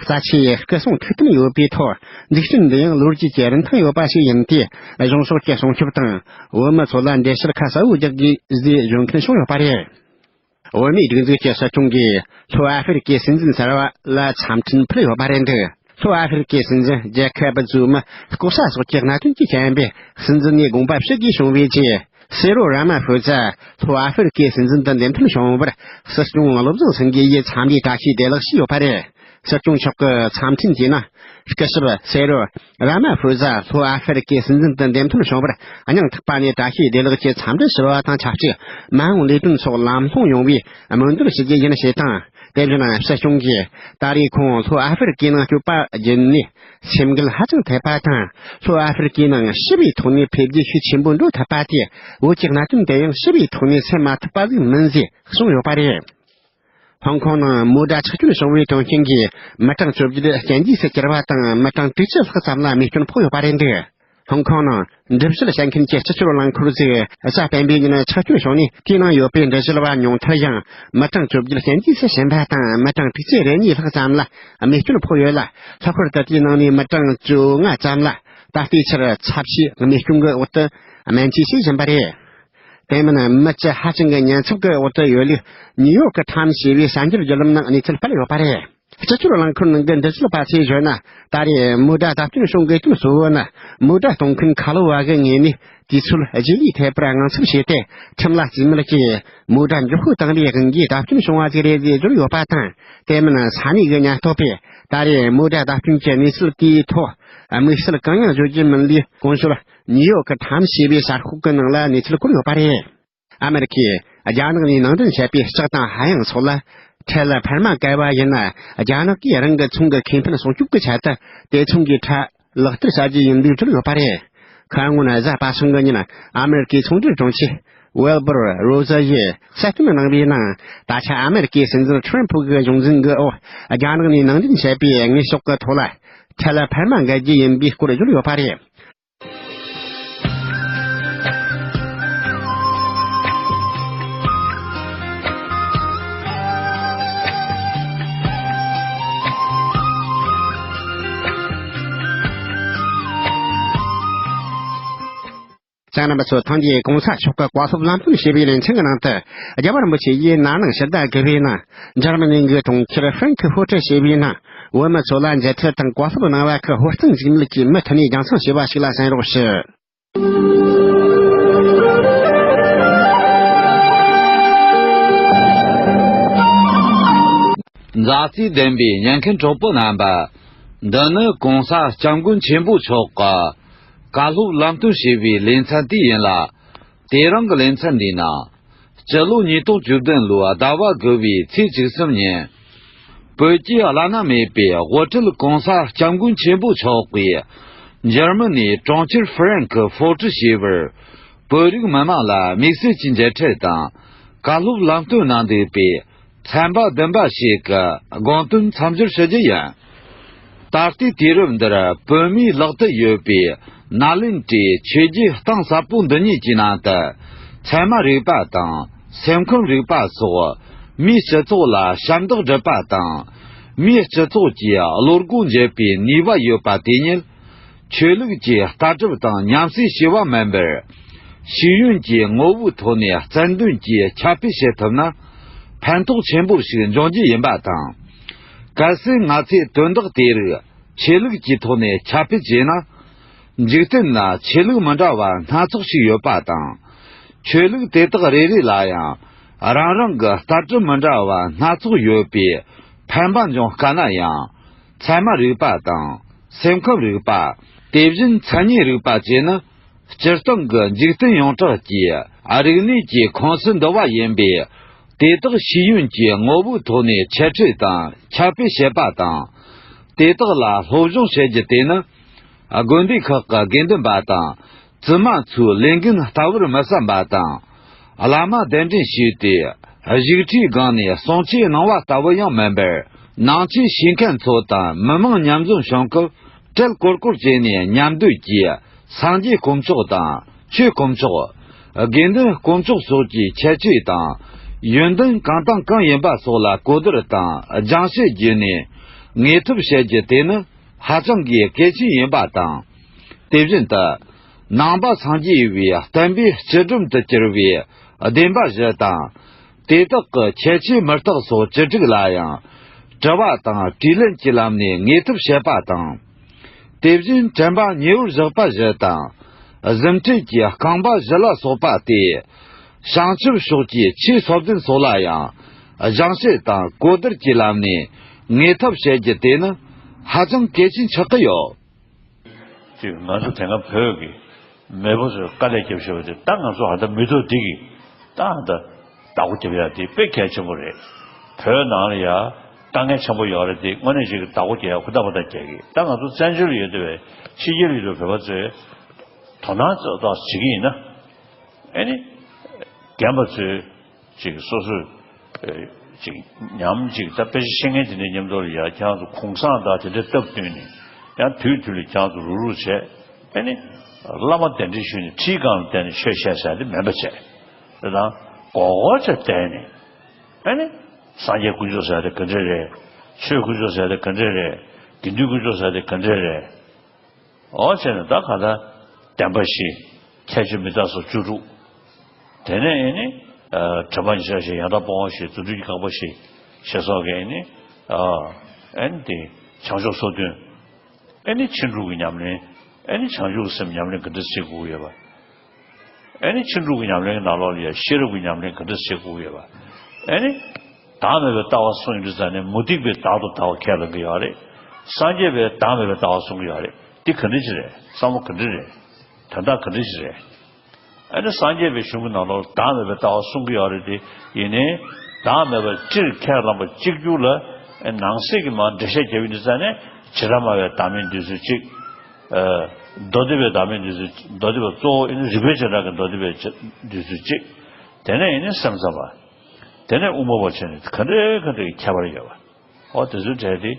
རྩ་ཆེའི་སྐུ་སྲུང་ཐུགས་མཐུན་ཡོད་པའི་ཐོག་འཛུགས་སྐྲུན་འདི་ཡང་ལོ་རྒྱུས་ཀྱི་རིན་ཐང་ཡོད་པ་ཞིག་ཡིན་ཏེ། གཞུང་ཕྱོགས་ཀྱི་སྲུང་སྐྱོབ་དང་བོད་མི་ཚོ་ལ་འགྲེལ་བཤད་ཁ་གསལ་བོ་རྒྱག་དགོས་ཞེས་བརྗོད་མཁན་བྱུང་ཡོད་པ་རེད། བོད་མིའི་སྒྲིག་འཛུགས་ཀྱི་སྲིད་སྐྱོང་གིས་ལྷོ་ཨ་ཧྥེ་རི་ཀའི་སྲིད་འཛིན་གསར་བ་ལ་འཚམས་འཕྲིན་ཕུལ་ཡོད་པ་རེད་འདུག་ལྷོ་ཨ་ཧྥེ་རི་ཀའི་སྲིད་འཛིན་རྒྱལ་ཁབ་ཛུ་མི་ལྐོག་ཟ་སོགས་ཀྱི་གནད་དོན་གྱི་རྐྱེན་པས་སྲིད་འཛིན་ནས་དགོངས་པ་ཞུ་དགོས་བྱུང་བའི་རྗེས། སེ་རོ་ར་མ་ཧྥུ་ཛ་ལྷོ་ཨ་ཧྥེ་རི་ཀའི་སྲིད་འཛིན་དུ་འདེམས་ཐོན་བྱུང་བར། སྲིད་སྐྱོང་བློ་བཟང་སེང་གེ་ཡིས་འཚམས་འདྲིའི་བཀྲ་ཤིས་བདེ་ལེགས་ཞུས་ཡོད་པ་རེད། སྲིད་སྐྱོང་མཆོག་གི་འཚམས་འཕྲིན་གྱིས་ན། སྐུ་ཞབས་སེ་རོ་ར་མ་ཧྥུ་ཛ་ལྷོ་ཨ་ཧྥེ་རི་ཀའི་སྲིད་འཛིན་དུ་འདེམས་ཐོན་བྱུང་བར། སྙིང་ཐག་པ་ནས་བཀྲ་ཤིས་བདེ་ལེགས་ཀྱི་འཚམས་འདྲི་ཞུ་བ་དང་ཆབས་ཅིག་མ་འོངས་ལས་དོན་སོགས་ལམ་ལྷོང་ཡོང་བའི་སྨོན་འདུན་ཞུ་རྒྱུ་ཡིན་ཞེས་དང་། དེ་བཞིན་སྲིད་སྐྱོང་གིས་ད་རེས་ཁོང་ལྷོ་ཨ་ཧྥེ་རི་ཀའི་ནང་བསྐྱོད་པ་བརྒྱུད་ནས་སེམས་འགུལ་ཧ་ཅང་ཐེབས་པ་དང་། ལྷོ་ཨ་ཧྥེ་རི་ཀའི་ནང་ཞི་བའི་ཐོག་ནས་འཕེལ་རྒྱས་ཤུགས་ཆེན་པོ་འགྲོ་ཐུབ་པ་དེ། བོད་ཀྱི་གནད་དོན་དེ་ཡང་ཞི་བའི་ཐོག་ནས་སེལ་མ་ཐུབ་པ་ཟིག་མིན་ཞེས་གསུངས་ཡོད་པ་རེད། ཧོང་ཀོང་ནང་མོ་ཊ་ཆག་སྐྱོན་བྱུང་བའི་དོན་རྐྱེན་གྱིས་མི་གྲངས་བཅོ་བརྒྱད་རྐྱེན་འདས་སུ་གྱུར་བ་དང་། མི་གྲངས་དྲུག་ཅུ་ལྷག་ཙམ་ལ་རྨས་སྐྱོན་ཕོག་ཡོད་པ་རེད་འདུག་ཧོང་ཀོང་ནང་འགྲུལ་བཞུད་བྱེད་མཁན་གྱི་སྤྱི་སྤྱོད་རླངས་འཁོར་ཟིག་གཟའ་སྤེན་པའི་ཉིན་ཆག་སྐྱོན་བྱུང་ནས། དེའི་ནང་ཡོད་པའི་འགྲུལ་བཞུད་པ་ཉུང་མཐར་ཡང་མི་གྲངས་བཅོ་བརྒྱད་རྐྱེན་འདས་སུ་ཕྱིན་པ་དང་། མི་གྲངས་དྲུག་ཅུ་རེ་གཉིས་ལྷག་ཙམ་ལ་རྨས་སྐྱོན་ཕོག་ཡོད་ལ། ལྷག་པར་དུ་དེའི་ནང་ནས་མི་གྲངས་བཅོ་ལྔ་ཙམ་ལ་ད་ལྟའི་ཆར་ཚབས་ཆེའི་རྨས་སྐྱོན་གྱི་འོག་ཏུ་སྨན་བཅོས་བྱེད་བཞིན་པ་རེད། དེ་མིན་མི་སྤྱི་ཧ་ཅང་གི་ཉེན་ཚབས་ཀྱི་འོག་ཏུ་ཡོད་ལུགས་ནིའུ་ཡོག་གི་ཊའེམ་སི་ཞེས་པའི་གསར་འགྱུར་བརྒྱུད་ལམ་ནང་གནས་ཚུལ་སྤེལ་ཡོད་པ་རེད། སྤྱི་སྤྱོད་རླངས་འཁོར་ནང་གི་འགྲུལ་བཞུད་པ་ཚོས་བརྗོད་ན། ད་རེས་མོ་ཊ་བརྡབ་སྐྱོན་བྱུང་དགོས་དོན་གཙོ་བོ་ནི། མོ་ཊ་གཏོང་མཁན་ཁ་ལོ་བ་གི་ངོས་ནས་དུས་ཚོད་རྗེས་ལུས་ཐེབས་པར་དངངས་འཚབ་བྱས་ཏེ། ཁྲིམས་ལ་རྩིས་མེད་ཀྱིས་མོ་ཊ་མགྱོགས་པོ་བཏང་བའི་དབང་གིས་བརྡབ་སྐྱོན་བྱུང་བ་ཞིག་རེད་ཅེས་བརྗོད་ཡོད་པ་དང་། དེ་མིན་ས་གནས་ཀྱི་ཉེན་རྟོག་པས་ད་རེས་མོ་ཊ་བརྡབ་སྐྱོན་གྱི་གནས་ཚུལ་དེའི་ཐོག་དམིགས་བསལ་གང་ཡང་བརྗོད་རྒྱུ་མིན་ལས། གོང་ཞུས་ནིའུ་ཡོག་གི་ཊའེམ་སི་ཞེས་པའི་གསར་ཤོག་གི་ནང་ལ་གནས་ཚུལ་བཀོད་ཡོད་པ་རེད། ཨ་མེ་རི་ཁས་རྒྱ་ནག་ནས་ནང་འདྲེན་བྱས་པའི་ལྕགས་དང་ཧ་ཡང་སོགས་ལ་ཁྲལ་འཕར་མ་བཀལ་བ་ཡིན་ན། རྒྱ་ནག་གིས་རང་གི་ཚོང་གི་ཁེ་ཕན་སྲུང་སྐྱོབ་ཀྱི་ཆེད་དུ་དེ་ཚོང་གི་ཁྲལ་ལག་བསྟར་བྱ་རྒྱུ་ཡིན་ལུགས་བརྗོད་ཡོད་པ་རེད། ཁ་སྔོན་གཟའ་པ་སངས་ཀྱི་ཉིན་ཨ་མེ་རི་ཁའི་ཚོང་འབྲེལ་དྲུང་ཆེ་ཝེལ་བར་རོ་ཟ་ཡིས་གསལ་སྟོན་གནང་བའི་ནང་། ད་ཆ་ཨ་མེ་རི་ཁའི་སྲིད་འཛིན་ཁྲོམ་ཕུ་གི་གཞུང་འཛིན་གྱི་འོག་རྒྱ་ནག་ནས་ནང་འདྲེན་བྱས་པའི་དངོས་ཤོག་གི་ཐོག་ལ་ཁྲལ་འཕར་མ་འགེལ་རྒྱུ་ཡིན་པའི་སྐོར་བརྗོད་ཡོད་པ་རེད། ཅང་རྣམ་པ་ཚོ། ཐེངས་འདིའི་གོང་ས་མཆོག་གི་བཀའ་སློབ་ལམ་སྟོན་ཞེས་པའི་ལེ་ཚན་གྱི་ནང་དུ། རྒྱལ་བ་རིན་པོ་ཆེ་ཡིས་ན་ནིང་ཕྱི་ཟླ་དགུ་པའི་ནང་འཇར་མ་ནི་གི་གྲོང་ཁྱེར་ཧྥ་རན་ཁི་ཧྥོ་ཏྲི་ཞེས་པའི་ནང་བོད་མི་ཚོ་ལ་མཇལ་འཕྲད་དང་བཀའ་སློབ་གནང་བ་ཁག་ཧོར་གཙང་འཇིགས་མེད་ཀྱིས་མུ་མཐུད་ནས་རྒྱང་སྲིང་བྱས་པ་ཞིག་ལ་གསན་རོགས་ཞུ། མཛའ་བརྩེ་ལྡན་པའི་ཉན་མཁན་གྲོགས་པོ་རྣམ་པ། འདི་ནི་གོང་ས་སྐྱབས་མགོན་ཆེན་པོ་མཆོག་གི་བཀའ་སློབ་ལམ་སྟོན་ཞེས་པའི་ལེ་ཚན་དེ་ཡིན་ལ། དེ་རིང་གི་ལེ་ཚན་འདིའི་ནང་། སྤྱི་ལོ་ཉིས་སྟོང་བཅུ་བདུན་ལོའི་ཟླ་བ་དགུ་པའི་ཚེས་བཅུ་གསུམ་ཉིན། བོད་ཀྱི་བླ་ན་མེད་པའི་དབུ་ཁྲིད་གོང་ས་སྐྱབས་མགོན་ཆེན་པོ་མཆོག་གིས་འཇར་མ་ནིའི་གྲོང་ཁྱེར་ཧྥ་རན་ཁི་ཧྥོ་ཏྲི་ཞེས་པར་བོད་རིགས་མི་མང་ལ་དམིགས་བསལ་གྱི་མཇལ་འཕྲད་དང་བཀའ་སློབ་ལམ་སྟོན་གནང་འདུག་པས། ཚན་པ་བདུན་པ་ཞིག་གི་དགོངས་དོན་མཚམས་སྦྱོར་ཞུ་རྒྱུ་ཡིན། ད་ལྟའི་དུས་རབས་འདིར་བོད་མིའི་ལག་ཏུ་ཡོད་པའི་ ནཱ་ལེནྡྲའི་ཆོས་བརྒྱུད་གཏིང་ཟབ་པོ་འདི་གཉིས་ཀྱི་ནང་དུ། ཚད་མ་རིག་པ་དང་སེམས་ཁམས་རིག་པ་སོགས་མིའི་སྤྱི་ཚོགས་ལ་ཞབས་འདེགས་སྒྲུབ་པ་དང་། མིའི་སྤྱི་ཚོགས་ཀྱི་བློ་སྒོ་འབྱེད་པའི་ནུས་པ་ཡོད་པ་དེ་ཉིད། ཆོས་ལུགས་ཀྱི་ལྟ་གྲུབ་དང་མཉམ་བསྲེས་བྱས་པ་མིན་པར། ཤེས་ཡོན་གྱི་ངོ་བོའི་ཐོག་ནས་རྩལ་འདོན་གྱིས་ཁྱབ་སྤེལ་བྱེད་ཐུབ་ན། ཕན་ཐོགས་ཆེན་པོ་ཞིག་འབྱུང་རྒྱུ་ཡིན་པ་དང་། གལ་སྲིད་ང་ཚོས་དོན་དག་དེ་རིགས་ཆོས་ལུགས་ཀྱི་ཐོག་ནས་ཁྱབ་སྤེལ་བྱས་ན། འཇིག་རྟེན་ན་ཆོས་ལུགས་མི་འདྲ་བ་སྣ་ཚོགས་ཤིག་ཡོད་པ་དང་། ཆོས་ལུགས་དེ་དག་རེ་རེ་ལ་ཡང་རང་རང་གི་ལྟ་གྲུབ་མི་འདྲ་བ་སྣ་ཚོགས་ཡོད་པས་ཕན་པ་འབྱུང་དཀའ་ན་ཡང་། ཚད་མ་རིག་པ་དང་སེམས་ཁམས་རིག་པ། དེ་བཞིན་མཚན་ཉིད་རིག་པ་བཅས་ནི། སྤྱིར་བཏང་གི་འཇིག་རྟེན་ཡོངས་གྲགས་ཀྱི་རིག་གནས་ཀྱི་ཁོངས་སུ་འདུ་བ་ཡིན་པས། དེ་དག་ཤེས་ཡོན་གྱི་ངོ་བོའི་ཐོག་ནས་འཆད་ཁྲིད་དང་ཁྱབ་སྤེལ་བྱེད་པ་དང་། དེ་དག་ལ་སློབ་སྦྱོང་བྱེད་རྒྱུ་དེ་ནི། དགོན་སྡེ་ཁག་གི་དགེ་འདུན་པ་དང་། བཙུན་མ་ཚོའི་ལས་འགན་ལྟ་བུར་མི་བསམ་པ་དང་། བླ་མ་གདན་འདྲེན་ཞུས་ཏེ། བཞུགས་ཁྲིའི་སྒང་ནས་གསུང་ཆོས་གནང་བ་ལྟ་བུ་ཡང་མིན་པར། ནང་ཆོས་ཤེས་མཁན་ཚོ་དང་མི་མང་མཉམ་འཛོམས་བྱུང་སྐབས། གྲལ་སྐོར་སྐོར་བྱས་ནས་མཉམ་སྡོད་ཀྱིས། སངས་རྒྱས་དཀོན་མཆོག་དང་ཆོས་དཀོན་མཆོག་དགེ་འདུན་དཀོན་མཆོག་སོགས་ཀྱི་ཁྱད་ཆོས་དང་། ཡོན་ཏན་གང་དང་གང་ཡིན་པ་སོགས་ལ་གོ་བསྡུར་དང་སྦྱང་བཤད་བརྒྱུད་ནས་ངེས་ཐབས་བྱེད་རྒྱུ་དེ་ནི་ཧ་ཅང་གི་གལ་ཆེན་ཡིན་པ་དང་། དེ་བཞིན་དུ། ནང་པ་སངས་རྒྱས་པའི་བསྟན་པའི་སྤྱི་སྒྲོམ་དུ་གྱུར་པའི་བདེན་པ་བཞི་དང་། དེ་དག་གི་ཁྱད་ཆོས་མུ་སྟེགས་སོགས་བཅུ་དྲུག་ལ་ཡང་། དྲི་བ་དང་དྲིས་ལན་གྱི་ལམ་ནས་ངེས་ཐབས་བྱེད་པ་དང་། དེ་བཞིན་དྲན་པ་ཉེ་བར་བཞག་པ་བཞི་དང་། གཟིམ་ཁྲིད་ཀྱི་རྐང་པ་བཞི་ལ་སོགས་པ་སྟེ། བྱང་ཆུབ་ཕྱོགས་ཀྱི་ཆོས་སོ་བདུན་སོགས་ལ་ཡང་། སྦྱང་བཤད་དང་གོ་བསྡུར་གྱི་ལམ་ནས་ངེས་ཐབས་བྱེད་རྒྱུ་དེ་ནི་ཧ་ཅང་གལ་ཆེན་ཆགས་ཀྱི་ཡོད། ཅིག་ང་ཚོ་དེ་སྔ་བོད་ཀྱི་མེས་པོ་ཚོས་དཀའ་ལས་བརྒྱབ་བཞག་པ་དེ་ད་ང་ཚོ་ཧ་ད་མི་ཐོག་འདི་གི་ད་ཧ་ད་བདག་པོ་རྒྱབ་ཡ་དེ་དཔེ་གལ་ཆེན་པོ་རེད། བོད་ནང་ལ་ཡ་དཀའ་ངལ་ཆེན་པོ་ཡོད་རེད་དེ་དངོས་གནས་ཅིག་གི་བདག་པོ་རྒྱག་ཡ་ཧུར་ཐག་པ་ཐག་རྒྱག་གི། ད་ང་ཚོ་བཙན་བྱོལ་ལ་ཡོད་བསྡད་པའི་ཕྱི་རྒྱལ་ལ་ཡོད་བསྡད་པའི་བོད་པ་ཚོས་དོ་སྣང་ཏོག་ཙམ་བྱེད་ཀྱི་ཡིན་ན། ཨེ་ནི། རྒན་པ་ཚོས་ཅིག་སོ་སོས་ཨེ་ཅིག་ཉམས་ཅིག་ད་དཔེ་ཆ་ཤེས་མཁན་དེ་འདྲའི་མཉམ་དུ་ལ་ཡ་ཁྱེད་རང་ཚོ་གུང་སེང་དང་དེ་འདྲའི་སྟབས་བསྟུན་ནས་ཡང་དུས་དུས་ལ་ཁྱེད་རང་ཚོ་རུག་རུག་བྱས། ཨེ་ནི། བླ་མ་གདན་འདྲེན་ཞུས་ནས་ཁྲིའི་སྒང་ལ་བསྡད་ནས་ཆོས་བཤད་ཟེར་ཡ་དེ་མེད་པ་བྱས། དེ་དང་གོ་གོ་ཆ་བསྡད་ནས། ཨེ་ནི། སངས་རྒྱས་དཀོན་མཆོག་ཟེར་ཡ་དེ་ག་འདྲ་རེད། ཆོས་དཀོན་མཆོག་ཟེར་ཡ་དེ་ག་འདྲ་རེད། དགེ་འདུན་དཀོན་མཆོག་ཟེར་ཡ་དེ་ག་འདྲ་རེད། འོ་བྱས་ནས་ད་ག་ད་བདེན་པ་བཞི། ཁྱད་ཆོས་མི་རྟག་སོགས་བཅུ་དྲུག་དེ་ནས་ཨེ་ནི། དྲན་པ་ཉེར་བཞག་བཞི། ཡང་དག་སྤོང་བ་བཞི། རྫུ་འཕྲུལ་གྱི་རྐང་པ་བཞི། ཞེས་སོགས་ཀྱི་ཨེ་ནི། ཨེ་ནི་དེ་བྱང་ཆུབ་སོ་བདུན། ཨེ་ནི་ཕྱིན་དྲུག་གི་ཉམས་ལེན། ཨེ་ནི་བྱང་ཆུབ་ཀྱི་སེམས་ཉམས་ལེན་ག་འདྲ་བྱེད་དགོས་ཡོད་པ། ཨེ་ནི་ཕྱིན་དྲུག་གི་ཉམས་ལེན་གྱི་ནང་ལོགས་ལ་ཡང་ཤེས་རབ་ཀྱི་ཉམས་ལེན་ག་འདྲ་བྱེད་དགོས་ཡོད་པ། ཨེ་ནི། བདག་མེད་པའི་ལྟ་བ་གསུངས་ཡོད་དུས་ཙང་ནས་མུ་སྟེགས་པའི་བདག་ཏུ་ལྟ་བ་ཁས་ལེན་གྱི་ཡོད་རེད། སངས་རྒྱས་པས་བདག་མེད་པའི་ལྟ་བ་གསུང་གི་ཡོད་རེད། འདི་ག་འདྲ་ཅིག་རེད། བསམ་བློ་ག་འདྲ་རེད། དོན་དག་ག་འདྲ་ཅིག་རེད། ཨེ་ནི་སངས་རྒྱས་པའི་གཞུང་གི་ནང་ལོགས་ལ་བདག་མེད་པའི་ལྟ་བ་གསུང་གི་ཡོད་རེད་དེ། ཡིན་ནའི། བདག་མེད་པ་སྤྱིར་ཁས་བླངས་པ་གཅིག་གྱུར་ལ། ཨེ་ནང་གསེས་ཀྱི་མར་འགྲེལ་བཤད་བརྒྱབ་ཡོད་དུས་ཙང་ནས་བྱེ་བྲག་སྨྲ་བའི་བདག་མེད་འདོད་ཚུལ་གཅིག་མདོ་སྡེ་པའི་བདག་མེད་འདོད་ཚུལ། མདོ་སྡེ་པ་གཙོ་བོ་ཨེ་ནི་རིགས་པའི་བྱེ་བྲག་གི་མདོ་སྡེ་པའི་འདོད་ཚུལ་གཅིག་དེ་ནས་ཨེ་ནི་སེམས་ཙམ་པ། དེ་ནས་དབུ་མ་པ་བྱས་ནས་ག་འདྲའི་ག་འདྲའི་ཁྱད་པར་ཡོད་པ། འོ་དེ་ཚོའི་གྲས་དེ་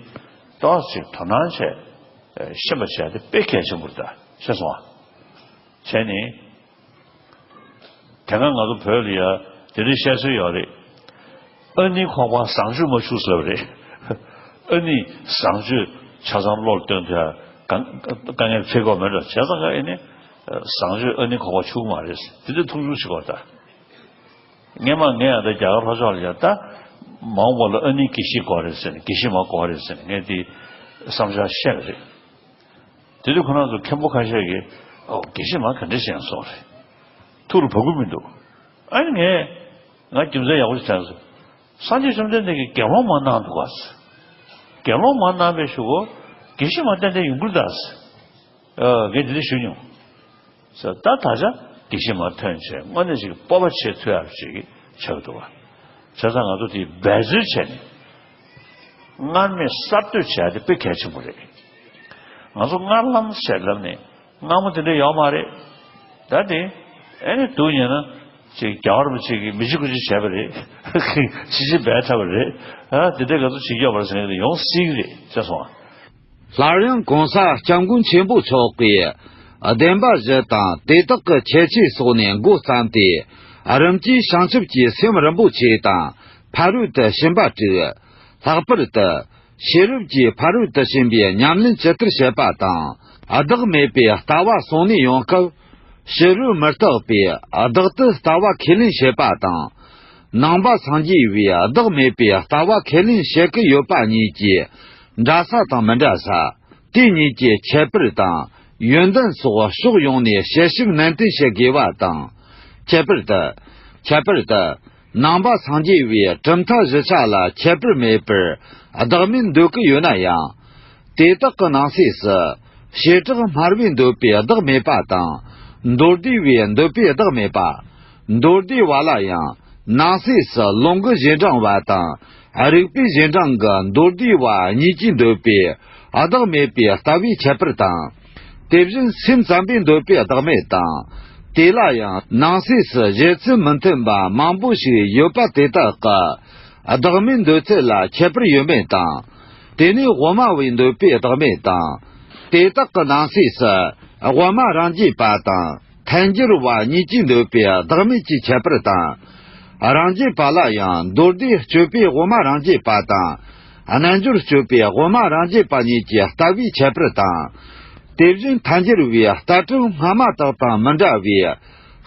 ཏོག་ཙམ་དོ་སྣང་བྱས། ཤེས་པ་བྱས་ཏེ་དཔེ་གལ་ཆེན་པོ་རེད་ད། ཤེས་སོང་ཨ། བྱས་ནས། དེ་སྔ་ང་ཚོ་བོད་ལ་ཡ་དེ་འདྲའི་བཤད་སྲོལ་ཡོད་རེད། ཨ་ནི་ཁོག་པ་བཟང་སྤྱོད་མ་ཞུགས་ཟེར་བ་རེད། ཨ་ནི་བཟང་སྤྱོད་ཆ་ཚང་བློར་བཏོན་ཐུབ་ཡ་དཀའ་ངལ་འཕྲད་ཀྱི་ཡོད་མེད་འགྲོ་བྱས་ཙང་ཀ་ཨེ་ནི། བཟང་སྤྱོད་ཨ་ནི་ཁོག་པ་ཆུག་མ་རེད། དེ་འདྲ་ཐུགས་ཞིབ་བྱེད་དགོས་ད། སྔས་མ་ངས་ཡང་ད་རྒྱ་གར་ལྷོ་ཕྱོགས་ལ་ཡང་ད་མ་འོངས་པ་ལ་ཨ་ནི་དགེ་བཤེས་དགོས་རེད་ཟེར་ནས་དགེ་བཤེས་མ་དགོས་རེད་ཟེར་ནས་ངས་དེ་བསམ་འཆར་བཤད་པ་རེད། དེ་དུས་ཁོ་རང་ཚོ་མཁན་པོ་ཁ་ཤས་ཀྱིས་ཨོ་དགེ་བཤེས་མ་ག་འདྲ་ཞིག་ཡང་སོང་རེད། ཐུགས་ལ་བབ་ཀྱི་མི་འདུག་ཨ་ནི་ངས་ང་རྒྱུ་མཚན་ཡག་པོ་ཞིག་དྲན་སོང་། སངས་རྒྱས་བཅོམ་ལྡན་འདས་ཀྱིས་དགེ་སློང་མ་གནང་འདུག་ག་དགེ་སློང་མ་གནང་བའི་གཞུག་གུ་དགེ་བཤེས་མ་ཏན་ཏན་ཡོང་གི་རེད་ད། ཨ་ངས་འདི་འདྲ་ཞུ་མྱོང་། ཟེར་ད་ད་ཆ་དགེ་བཤེས་མ་ཐོན་བྱས་དངོས་གནས་ཅིག་སྤོབས་པ་བྱེད་ཐུབ་ཡག་ཅིག་ཆགས་འདུག་བ། བྱས་ཙང་ང་ཚོ་དེ་འབད་རྩོལ་བྱས་ནས་སྔར་མེད་གསར་གཏོད་བྱས་ཏེ་དཔེ་གལ་ཆེན་པོ་རེད། ང་ཚོ་སྔར་ལམ་ཟེར་ལབ་ནས་སྔ་མོ་དེ་འདྲ་ཡོད་མ་རེད། ད་དེ་ཨེ་ནི་སྡུག་ཉེ་ན་ཅིག་རྒྱལ་བ་རིན་པོ་ཆེ་གིས་མི་བྱེད་དགུ་བྱེད་བྱས་པ་རེད། ཅི་བྱེད་འབད་འཐབ་པ་རེད། ཨ་དེ་འདྲ་ང་ཚོ་བྱེད་རྒྱུ་ཡོད་མ་རེད་ཟེར་ནས་ཡོང་སྲིད་ཀྱི་རེད་ཅེས་གསུངས་བ། སླར་ཡང་གོང་ས་སྐྱབས་མགོན་ཆེན་པོ་མཆོག་གིས་ བདེན་པ་བཞི་དང་དེ་དག་གི་ཁྱད་ཆོས་སོགས་ནས་འགོ་བརྩམས་ཏེ། རིམ་གྱིས་བྱང་ཆུབ་ཀྱི་སེམས་རིན་པོ་ཆེ་དང་ཕ་རོལ་ཏུ་ཕྱིན་པ་དྲུག། ལྷག་པར་དུ་ཤེས་རབ་ཀྱིས་ཕ་རོལ་ཏུ་ཕྱིན་པའི་ཉམས་ལེན་ཇི་ལྟར་བྱེད་པ་དང་། བདག་མེད་པའི་ལྟ་བ་གསུང་ནས་ཡོང་སྐབས། ཕྱི་རོལ་མུ་སྟེགས་པས་བདག་ཏུ་ལྟ་བ་ཁས་ལེན་བྱེད་པ་དང་། ནང་པ་སངས་རྒྱས་པས་བདག་མེད་པའི་ལྟ་བ་ཁས་ལེན་བྱེད་ཀྱི་ཡོད་པ་གཉིས་ཀྱི་འདྲ་ས་དང་མི་འདྲ་ས། དེ་གཉིས་ཀྱི་ཁྱད་པར་དང་ཡོན་ཏན་སོགས་ཕྱོགས་ཡོངས་ནས་དཔྱད་ཞིབ་ནན་ཏན་བྱེད་དགོས་པ་དང་། ཁྱད་པར་དུ། ཁྱད་པར་དུ། ནང་པ་སངས་རྒྱས་པའི་གྲུབ་མཐའ་བཞི་ཆ་ལ་ཁྱད་པར་མེད་པར་བདག་མེད་འདོད་ཀྱི་ཡོད་ན་ཡང་། དེ་དག་གི་ནང་གསེས་སུ། བྱེ་བྲག་སྨྲ་བས་འདོད་པའི་བདག་མེད་པ་དང་། མདོ་སྡེ་པས་འདོད་པའི་བདག་མེད་པ། མདོ་སྡེ་པ་ལ་ཡང་ནང་གསེས་སུ་ལུང་གི་རྗེས་འབྲང་བ་དང་། རིགས་པའི་རྗེས་འབྲང་གི་མདོ་སྡེ་པ་གཉིས་ཀྱིས་འདོད་པའི་བདག་མེད་པའི་ལྟ་བའི་ཁྱད་པར་དང་། དེ་བཞིན་སེམས་ཙམ་པས་འདོད་པའི་བདག་མེད་དང་། དེ་ལ་ཡང་ནང་གསེས་སུ་བཞེད་ཚུལ་མི་མཐུན་པ་མང་པོ་ཞིག་ཡོད་པ་དེ་དག་གི་བདག་མེད་འདོད་ཚུལ་ལ་ཁྱད་པར་ཡོད་མེད་དང་། དེ་ནས་དབུ་མ་པས་འདོད་པའི་བདག་མེད་དང་། དེ་དག་གི་ནང་གསེས་སུ་དབུ་མ་རང་རྒྱུད་པ་དང་། ཐལ་འགྱུར་བ་གཉིས་ཀྱིས་འདོད་པའི་བདག་མེད་ཀྱི་ཁྱད་པར་དང་། རང་རྒྱུད་པ་ལ་ཡང་མདོ་སྡེ་སྤྱོད་པའི་དབུ་མ་རང་རྒྱུད་པ་དང་། རྣལ་འབྱོར་སྤྱོད་པའི་དབུ་མ་རང་རྒྱུད་པ་གཉིས་ཀྱི་ལྟ་བའི་ཁྱད་པར་དང་། དེ་བཞིན་ཐལ་འགྱུར་བའི་ལྟ་གྲུབ་སྔ་མ་དག་དང་མི་འདྲ་བའི་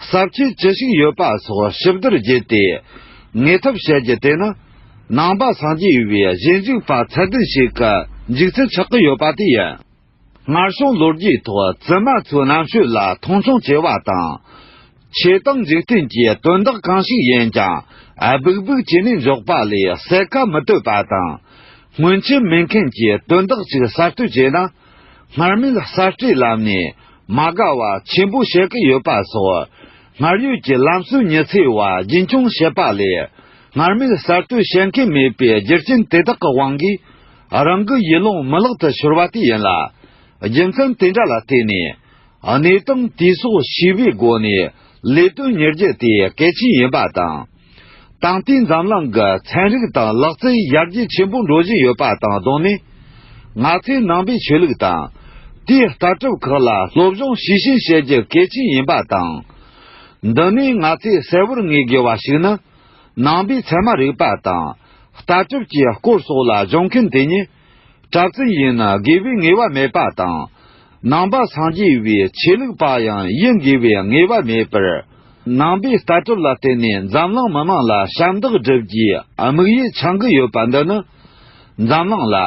ཟབ་ཆོས་ཅི་ཞིག་ཡོད་པ་སོགས་ཞིབ་བསྡུར་བགྱིས་ཏེ། ངེས་ཐབས་བྱེད་རྒྱུ་དེ་ནི། ནང་པ་སངས་རྒྱས་པའི་ཞིབ་འཇུག་པ་ཚད་ལྡན་ཞིག་གི་འཇུག་ཚུལ་ཆགས་ཀྱི་ཡོད་པ་དེ་ཡིན། སྔར་བྱུང་ལོ་རྒྱུས་ཐོག་བཙུན་མ་ཚོའི་རྣམ་དཔྱོད་ལ་མཐོང་ཆུང་ཆེ་བ་དང་། ཆོས་དང་འཇིག་རྟེན་གྱི་དོན་དག་གང་ཞིག་ཡིན་ཀྱང་སྦུག་སྦུག་བྱས་ནས་འཇོག་པ་ལས་གསལ་ཁ་མི་བཏོད་པ་དང་། སྔོན་ཆད་མེད་མཁན་གྱི་དོན་དག་ཅིག་གསར་གཏོད་བྱས་ན། སྔར་མེད་གསར་བརྗེའི་ལམ་ནས་མ་དགའ་བ་ཆེན་པོ་བྱེད་ཀྱི་ཡོད་པ་སོགས། སྔར་ཡོད་ཀྱི་ལམ་སྲོལ་ཉི་ཚེ་བ་རྒྱུན་འཁྱོངས་བྱེད་པ་ལས། སྔར་མེད་གསར་གཏོད་བྱེད་མཁན་མེད་པའི་རྒྱུ་རྐྱེན་དེ་དག་གི་དབང་གིས། རང་གི་ཡུལ་ལུང་མི་ལག་ཏུ་ཤོར་བ་དེ་ཡིན་ལ། རྒྱུ་མཚན་དེ་འདྲ་ལ་བརྟེན་ནས། གནས་སྟངས་དེའི་སོགས་ཤེས་པའི་སྒོ་ནས་ལས་དོན་གཉེར་རྒྱུ་དེ་གལ་ཆེན་ཡིན་པ་དང་། ད་ལྟའི་འཛམ་གླིང་གི་ཚན་རིག་དང་ལག་རྩལ་ཡར་རྒྱས་ཆེན་པོ་འགྲོ་བཞིན་ཡོད་པ་དང་བསྡོངས་ནས། ང་ཚོས་ནང་པའི་ཆོས་ལུགས་དང་། དེའི་ལྟ་གྲུབ་ཁག་ལ་སློབ་སྦྱོང་ཤེས་བཞིན་བྱེད་རྒྱུ་གལ་ཆེན་ཡིན་པ་དང་། འདི་ནས་ང་ཚོས་གསལ་བོར་ངེས་དགོས་པ་ཞིག་ནི། ནང་པའི་ཚད་མ་རིག་པ་དང་། ལྟ་གྲུབ་ཀྱི་སྐོར་སོགས་ལ་སྦྱོང་མཁན་དེ་ཉིད། གྲྭ་བཙུན་ཡིན་ན་དགོས་པའི་ངེས་པ་མེད་པ་དང་། ནང་པ་སངས་རྒྱས་པའི་ཆོས་ལུགས་པ་ཡང་ཡིན་དགོས་པའི་ངེས་པ་མེད་པར། ནང་པའི་ལྟ་གྲུབ་ལ་བརྟེན་ནས་འཛམ་གླིང་མི་དམངས་ལ་ཞབས་འདེགས་སྒྲུབ་རྒྱུའི་དམིགས་ཡུལ་འཆང་གི་ཡོད་པ་འདི་ནི། འཛམ་གླིང་ལ་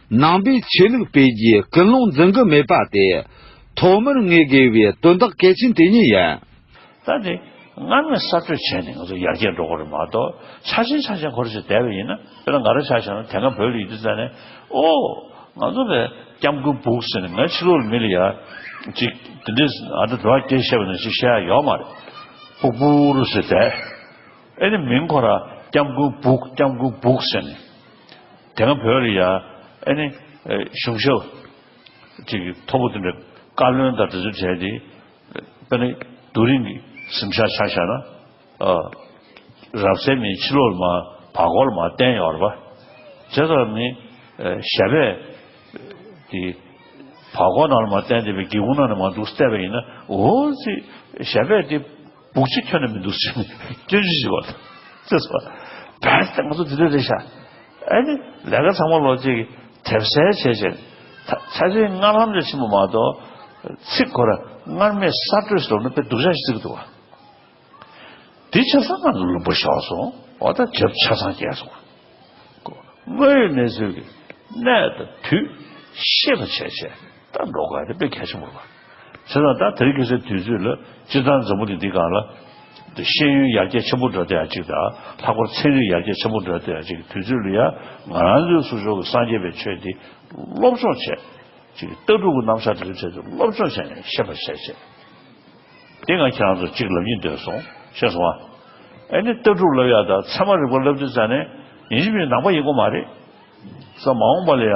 ནང་པའི་ཆོས་ལུགས་སྤེལ་རྒྱུའི་ཀུན་སློང་འཛིན་གྱི་མེད་པ་དེ་ཐོག་མར་ངེས་དགོས་པའི་དོན་དག་གལ་ཆེན་དེ་ཉིད་ཡིན། ད་དེ་སྔར་མེད་གསར་གཏོད་བྱས་ནས་ང་ཚོ་ཡར་རྒྱས་འགྲོ་དགོས་རེད་མ་གཏོགས། ཆ་ཆེན་ཆ་ཆེན་ཁོ་རང་ཞིག་བསྡད་པ་ཡིན་ན། དཔེར་ན་ང་རང་ཆ་བཞག་ན་དེ་སྔ་བོད་ལ་ཡོད་དུས་ཙང་ནས། ཨོ། ང་ཚོ་བས་སྐྱབས་མགོན་སྦུག་ཟེར་ནས། ང་ཕྱི་ལོགས་ལ་མི་ལ་ཡ་ཅིག་དེ་འདྲས་ཨ་ད་འགྲོ་བ་སྐད་བཤད་པ་ནང་བཞིན་བཤད་ཡ་ཡོད་མ་རེད། སྦུག་སྦུག་རུ་ཟེར་བསྡད། ཨེ་ནི་མིང་ཁོ་རང་སྐྱབས་མགོན་སྦུག་སྐྱབས་མགོན་སྦུག་ཟེར་ནས། དེ་སྔ་བོད་ལ་ཡ་ཨེ་ནི་གཞུང་ཞབས་ཅིག་མཐོ་པོ་དེ་འདྲ་བཀའ་བློན་དང་དེ་ཚོ་བྱས་ཏེ། དཔེར་ན་རྡོ་རིང་གི་གཟིམ་ཤག་ཆ་བཞག་ན། ཨ། རབ་གསལ་མིན་ཕྱི་ལོགས་ལ་མར་བར་སྐོར་ལ་མར་བསྟན་ཡོད་རེད་པ། བྱས་ཙང་ནི། ཨ། ཞབས་པད་དེ་བར་སྐོར་ནང་ལ་མར་བསྟན་བསྡད་པའི་སྒེའུ་ཁུང་ནང་ནས་མར་འདུག་བལྟས་པ་ཡིན་ན། འོ་ཙི། ཞབས་པད་དེ་སྦུག་ཅིག་ཁྱོན་ནས་མི་འདུག་ཟེར་ནས་སྐྱོན་བརྗོད་བྱེད་པ་དང་། ཙི་སོ། བས་ང་ཚོ་འདི་འདྲ་རེད་ཤག་ཨ་ནི་ལས་ཀ་ཚང་མ་ལོ་གཅིག་གི་དེབ་གསལ་བྱས་བྱས། ད་ཆ་ཆེན་སྔར་ལམ་ལ་ཕྱིན་པ་མ་གཏོགས། ཚིག་ཁོ་ར་སྔར་མེད་གསར་གཏོད་ཟེར་ནས་དཔེ་སྡུག་ཅག་ཞིག་བརྩི་གི་འདུག་བ། དེ་ཆ་ཚང་ང་ཚོ་ལུང་པ་ཤོར་སོང་། འོ་ད་དེབ་ཆ་ཚང་རྒྱལ་སོང་། དངོས་ཡོད་གནས་ཚུལ་གྱི་གནས་དང་དུས་ཤེས་པ་བྱས་བྱས་ད་འགྲོ་དགོས་དེ་དཔེ་གལ་ཆེན་པོ་རེད་པ། བྱས་ཙང་ད་དེ་རིང་ཁ་སང་དུས་ཚོད་ལ་སྤྱིར་བཏང་འཛམ་བུ་གླིང་འདི་སྒང་ལ་ཤེས་ཡོན་ཡར་རྒྱས་ཆེན་པོ་འགྲོ་བསྡད་ཡ་གཅིག་དང་། ལྷག་པར་ཚན་རིག་ཡར་རྒྱས་ཆེན་པོ་འགྲོ་བསྡད་ཡ་གཅིག་གི་དུས་ཚོད་ལ་ཡ། ང་རང་ཚོའི་སོ་སོ་གི་སངས་རྒྱས་པའི་ཆོས་འདི་སློབ་སྦྱོང་བྱས། ཅིག་ལྟ་གྲུབ་ཀྱི་རྣམ་གཞག་དེ་ཚོའི་ཆེད་དུ་སློབ་སྦྱོང་བྱས་ནས་ཤེས་པ་བྱས་བྱས། དེ་ང་ཁྱེད་རང་ཚོ་གཅིག་ལབ་སྙིང་འདོད་སོང་། ཤེས་སོང་ཨ། ཨ་ནི་ལྟ་གྲུབ་ལབ་ཡ་དང་ཚད་མ་རིག་པ་ལབ་དུས་ཙ་ནས་ཡིན་གཅིག་མིན་གཅིག་ནང་པ་ཡིན་དགོས་མ་རེད། ས་མ་འོངས་པ་ལ་ཡ་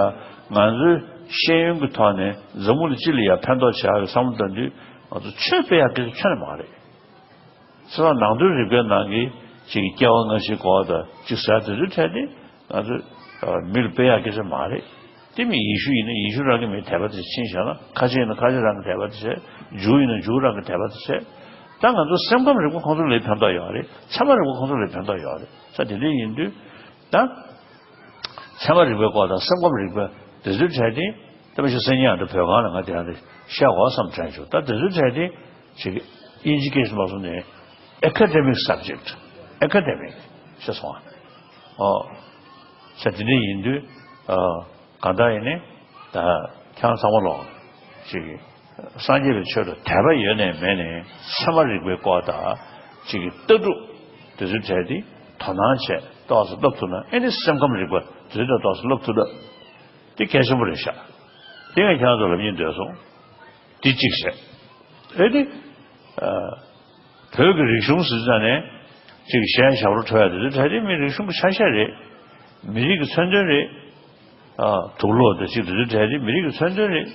ང་ཚོའི་ཤེས་ཡོན་གྱི་ཐོག་ནས་འཛམ་བུ་གླིང་སྤྱི་ལ་ཡ་ཕན་ཐོགས་བྱ་ཡག་གི་བསམ་བློ་བཏང་དུས། ང་ཚོ་ཆོས་སྤེལ་ཡག་སྐད་ཆ་ཁྱོན་ནས་མ་རེད། ཚེ་རབས་ནང་དོན་རིག་པའི་ནང་གི་ཅིག་སྐྱེ་བ་སྔ་ཕྱིའི་སྐོར་དང་ཅིག་ཟེར་དེ་ཚོའི་གྲས་དེ་ང་ཚོས་མི་ལ་སྤེལ་ཡག་སྐད་ཆ་མ་རེད། དེ་མིན་ཡེ་ཤུ་ཡིན་ན་ཡེ་ཤུ་རང་གི་མིང་དད་པ་དེ་ཕྱིན་བཞག་ན། ཁ་ཆེ་ཡིན་ན་ཁ་ཆེ་རང་གི་དད་པ་དེ་བྱས། ཇུའུ་ཡིན་ན་ཇུའུ་རང་གི་དད་པ་དེ་བྱས། ད་ང་ཚོ་སེམས་ཁམས་རིག་པ་ཁོང་ཚོ་ལ་ཕན་ཐོགས་ཡོད་རེད། ཚད་མ་རིག་པ་ཁོང་ཚོ་ལ་ཕན་ཐོགས་ཡོད་རེད། ས་དེ་འདྲ་ཡིན་དུས་ད། ཚད་མ་རིག་པའི་སྐོར་དང་སེམས་ཁམས་རིག་པ་དེ་ཚོའི་གྲས་དེ། ད་མི་ཤོ་སེ་ཉི་ཨ་འདྲ་བོད་སྒང་ལ་ང་དེ་ཡང་དེ་བཤད་དགོས་བསམ་དྲན་བྱུང་། ད་དེ་ཚོའི་གྲས་དེ་ཅིག་ཨིན་ཇི་སྐད་ཞིག་མ་སོང་ནས་academic subject, academic ཞེས་སོང་ཨ། ཨོ། ས་དེ་འདྲ་ཡིན་དུས། ཨ། གང་ལྟར་ཡིན་ནའི་ད་ཁྱེད་རང་ཚང་མ་ལོག་ཅིག་སངས་རྒྱས་པའི་ཆོས་ལ་དད་པ་ཡོད་ནས་མེད་ནས་ཚད་མ་རིག་པའི་སྐོར་དང་ཅིག་ལྟ་གྲུབ་དེ་ཚོའི་གྲས་དེ་དོ་སྣང་བྱས་ཏོག་ཙམ་བསླབ་ཐུབ་ན། ཨེ་ནི་སེམས་ཁམས་རིག་པ་དེ་ཚོའི་གྲས་ཏོག་ཙམ་བསླབ་ཐུབ་ན་དེ་གལ་ཆེན་པོ་རེད་ཤག་དེ་ངས་ཁྱེད་རང་ཚོ་ལ་སྙིང་འདོད་སོང་། དེ་གཅིག་བྱས། ཨེ་ནི། ཨ། བོད་ཀྱི་རིག་གཞུང་ཟེར་ཙང་ནས་ཅིག་གཞས་ཞབས་བྲོ་འཁྲབ་ཡ་དེ་ཚོ་གྲས་དེ་མི་རིག་གཞུང་གི་ཆ་ཤས་རེད། མི་རིགས་ཀྱི་མཚོན་དོན་རེད། ཨ། དུག་ལོག་དང་ཅིག་དེ་ཚོ་གྲས་དེ་མི་རིགས་ཀྱི་མཚོན་དོན་རེད།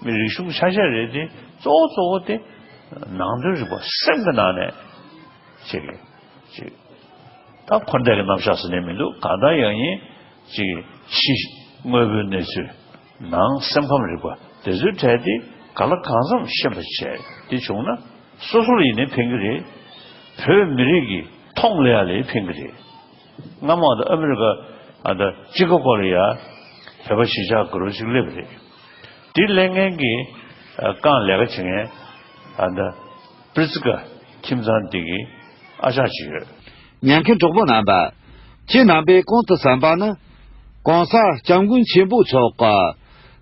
མི་རིགས་གཞུང་གི་ཆ་ཤས་རེད་དེ། གཙོ་བོ་གཙོ་བོ་དེ་ནང་དོན་རིག་པ་སེམས་ཀྱི་ནང་ནས་ཅིག་ཅིག་ད་འཁོར་འདས་ཀྱི་རྣམ་གཞག་ཟེར་ནས་མི་འདུག་གང་ལྟར་ཡང་ཡིན་ཅིག་ཕྱི་དངོས་པོའི་གནས་ཚུལ། ནང་སེམས་ཁམས་རིག་པ་དེ་ཚོའི་གྲས་དེ་གང་ལ་གང་འཚམ་ཤེས་པ་བྱས། དེ་བྱུང་ན་སོ་སོ་ལ་ཡིན་ནའི་ཕན་གྱི་རེད། བོད་མི་རིགས་ཀྱི་མཐོང་སླེབས་ཡ་ལ་ཕན་གྱི་རེད། སྔ་མོ་ད་ཨ་མི་རི་ཀ་ཨ་ད་ཅི་ཀ་གོ་ལ་ཡ་བོད་པ་གཞིས་ཆགས་དགུ་རོ་ཅིག་སླེབས་པ་རེད། དེ་སླེབས་མཁན་གྱི་ཨ་རྐང་ལས་ཀ་བྱེད་མཁན་ཨ་ད་པྲི་ཙི་ཀ་ཁྱིམ་ཚང་དེ་གི་ཨ་ཅག་ཅིག་ཡོད། ཉན་མཁན་གྲོགས་པོ་རྣམ་པ། ཁྱེད་རྣམ་པས་གོང་དུ་གསན་པ་ནི། ྋགོང་ས་ྋསྐྱབས་མགོན་ཆེན་པོ་མཆོག་གི་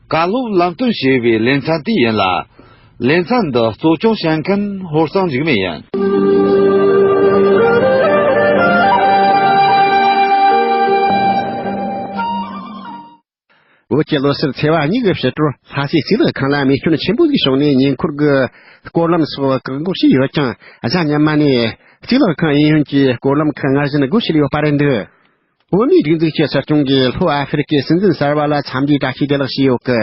བཀའ་སློབ་ལམ་སྟོན་ཞེས་པའི་ལེ་ཚན་དེ་ཡིན་ལ། ལེ་ཚན་འདི་གཙོ་སྐྱོང་བྱེད་མཁན་ཧོར་གཙང་འཇིགས་མེད་ཡིན། བོད་ཀྱི་ལོ་གསར་ཚེས་པ་གཉིས་ཀྱི་ཕྱི་དྲོར་ལྷ་སའི་གཙུག་ལག་ཁང་ལ་རྨས་སྐྱོན་ཆེན་པོ་ཞིག་བྱུང་ནས། ཉེ་འཁོར་གྱི་སྐོར་ལམ་སོགས་བཀག་འགོག་བྱས་ཡོད་ཀྱང་། གཟའ་ཉི་མ་ནས་གཙུག་ལག་ཁང་གཡས་གཡོན་གྱི་སྐོར་ལམ་ཁག་སྔར་བཞིན་སྒོ་ཕྱེ་ཡོད་པ་རེད་འདུག་བོད་མིའི་སྒྲིག་འཛུགས་ཀྱི་སྲིད་སྐྱོང་གིས་ལྷོ་ཨ་ཧྥེ་རི་ཀའི་སྲིད་འཛིན་གསར་པ་ལ་འཚམས་འདྲིའི་བཀྲ་ཤིས་བདེ་ལེགས་ཞུས་ཡོད་ཀི།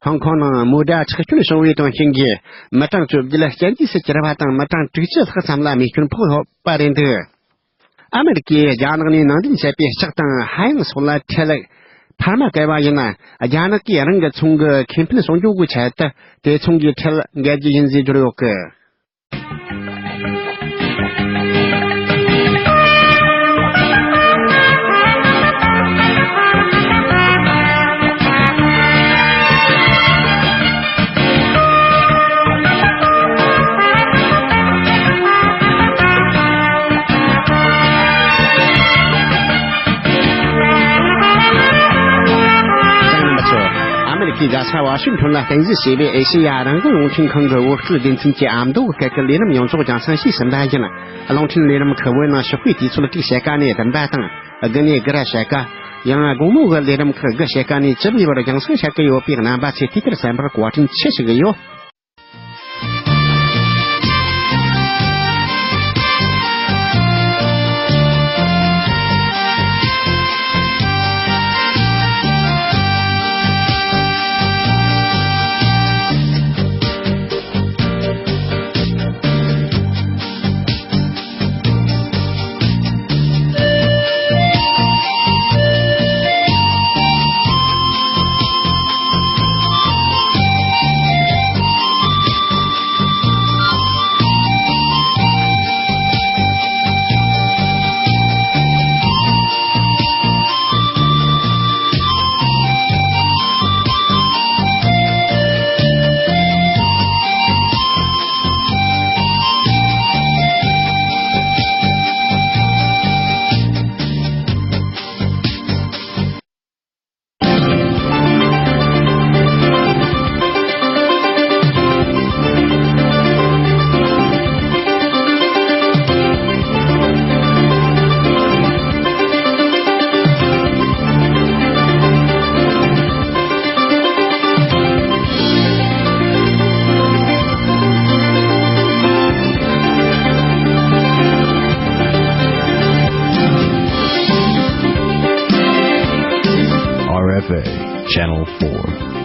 ཧོང་ཀོང་ནང་མོ་ཊ་ཆག་སྐྱོན་བྱུང་བའི་དོན་རྐྱེན་གྱིས་མི་གྲངས་བཅོ་བརྒྱད་གཅིན་སྙི་ལ་གྱུར་པ་དང་། མི་གྲངས་དྲུག་ཅུ་ལྷག་ཙམ་ལ་རྨས་སྐྱོན་ཕོག་ཡོད་པ་རེད་འདུག་ཨ་མེ་རི་ཀས་རྒྱ་ནག་ནས་ནང་འདྲེན་བྱས་པའི་ལྕགས་དང་ཧ་ཡང་སོགས་ལ་ཁྲལ་འཕར་མ་བཀལ་བ་ཡིན་ན། རྒྱ་ནག་གིས་རང་གི་ཚོང་གི་ཁེ་ཕན་སྲུང་སྐྱོབ་ཀྱི་ཆེད་དུ་དེ་ཚོང་གི་ཁྲལ་འགེལ་རྒྱུ་ཡིན་ཞེས་བརྗོད་ཡོད་ཀི། ཨ་མེ་རི་ཁའི་རྒྱལ་ས་ཝ་ཤིང་ཊོན་ལ་རྟེན་གཞི་བྱས་པའི་ཨེ་ཤེ་ཡ་རང་དབང་རླུང་འཕྲིན་ཁང་གི་བོད་སྐད་སྡེ་ཚན་གྱི་ཨ་མདོ་གི་སྐད་ཀྱི་ལས་རིམ་ཡོངས་རྫོགས་རྒྱང་སྲིང་ཞུས་ཟིན་པ་ཡིན། རླུང་འཕྲིན་ལས་རིམ་ཁག་བོད་ནང་ཞོགས་པའི་དུས་ཚོད་དྲུག་ཕྱེད་ཀ་ནས་བདུན་པ་དང་། དགུ་ནས་དགུ་ར་ཕྱེད་ཀ། ཡང་དགོང་མོ་གི་ལས་རིམ་ཁག་དགུ་ཕྱེད་ཀ་ནས་བཅུ་གཉིས་བར་རྒྱང་སྲིང་བྱ་གི་ཡོད་པས། རྣམ་པ་ཚོས་དུས་དེར་གསན་པར་བཀའ་དྲིན་ཆེ་ཞུ་གི་ཡོད། R F A, Channel four.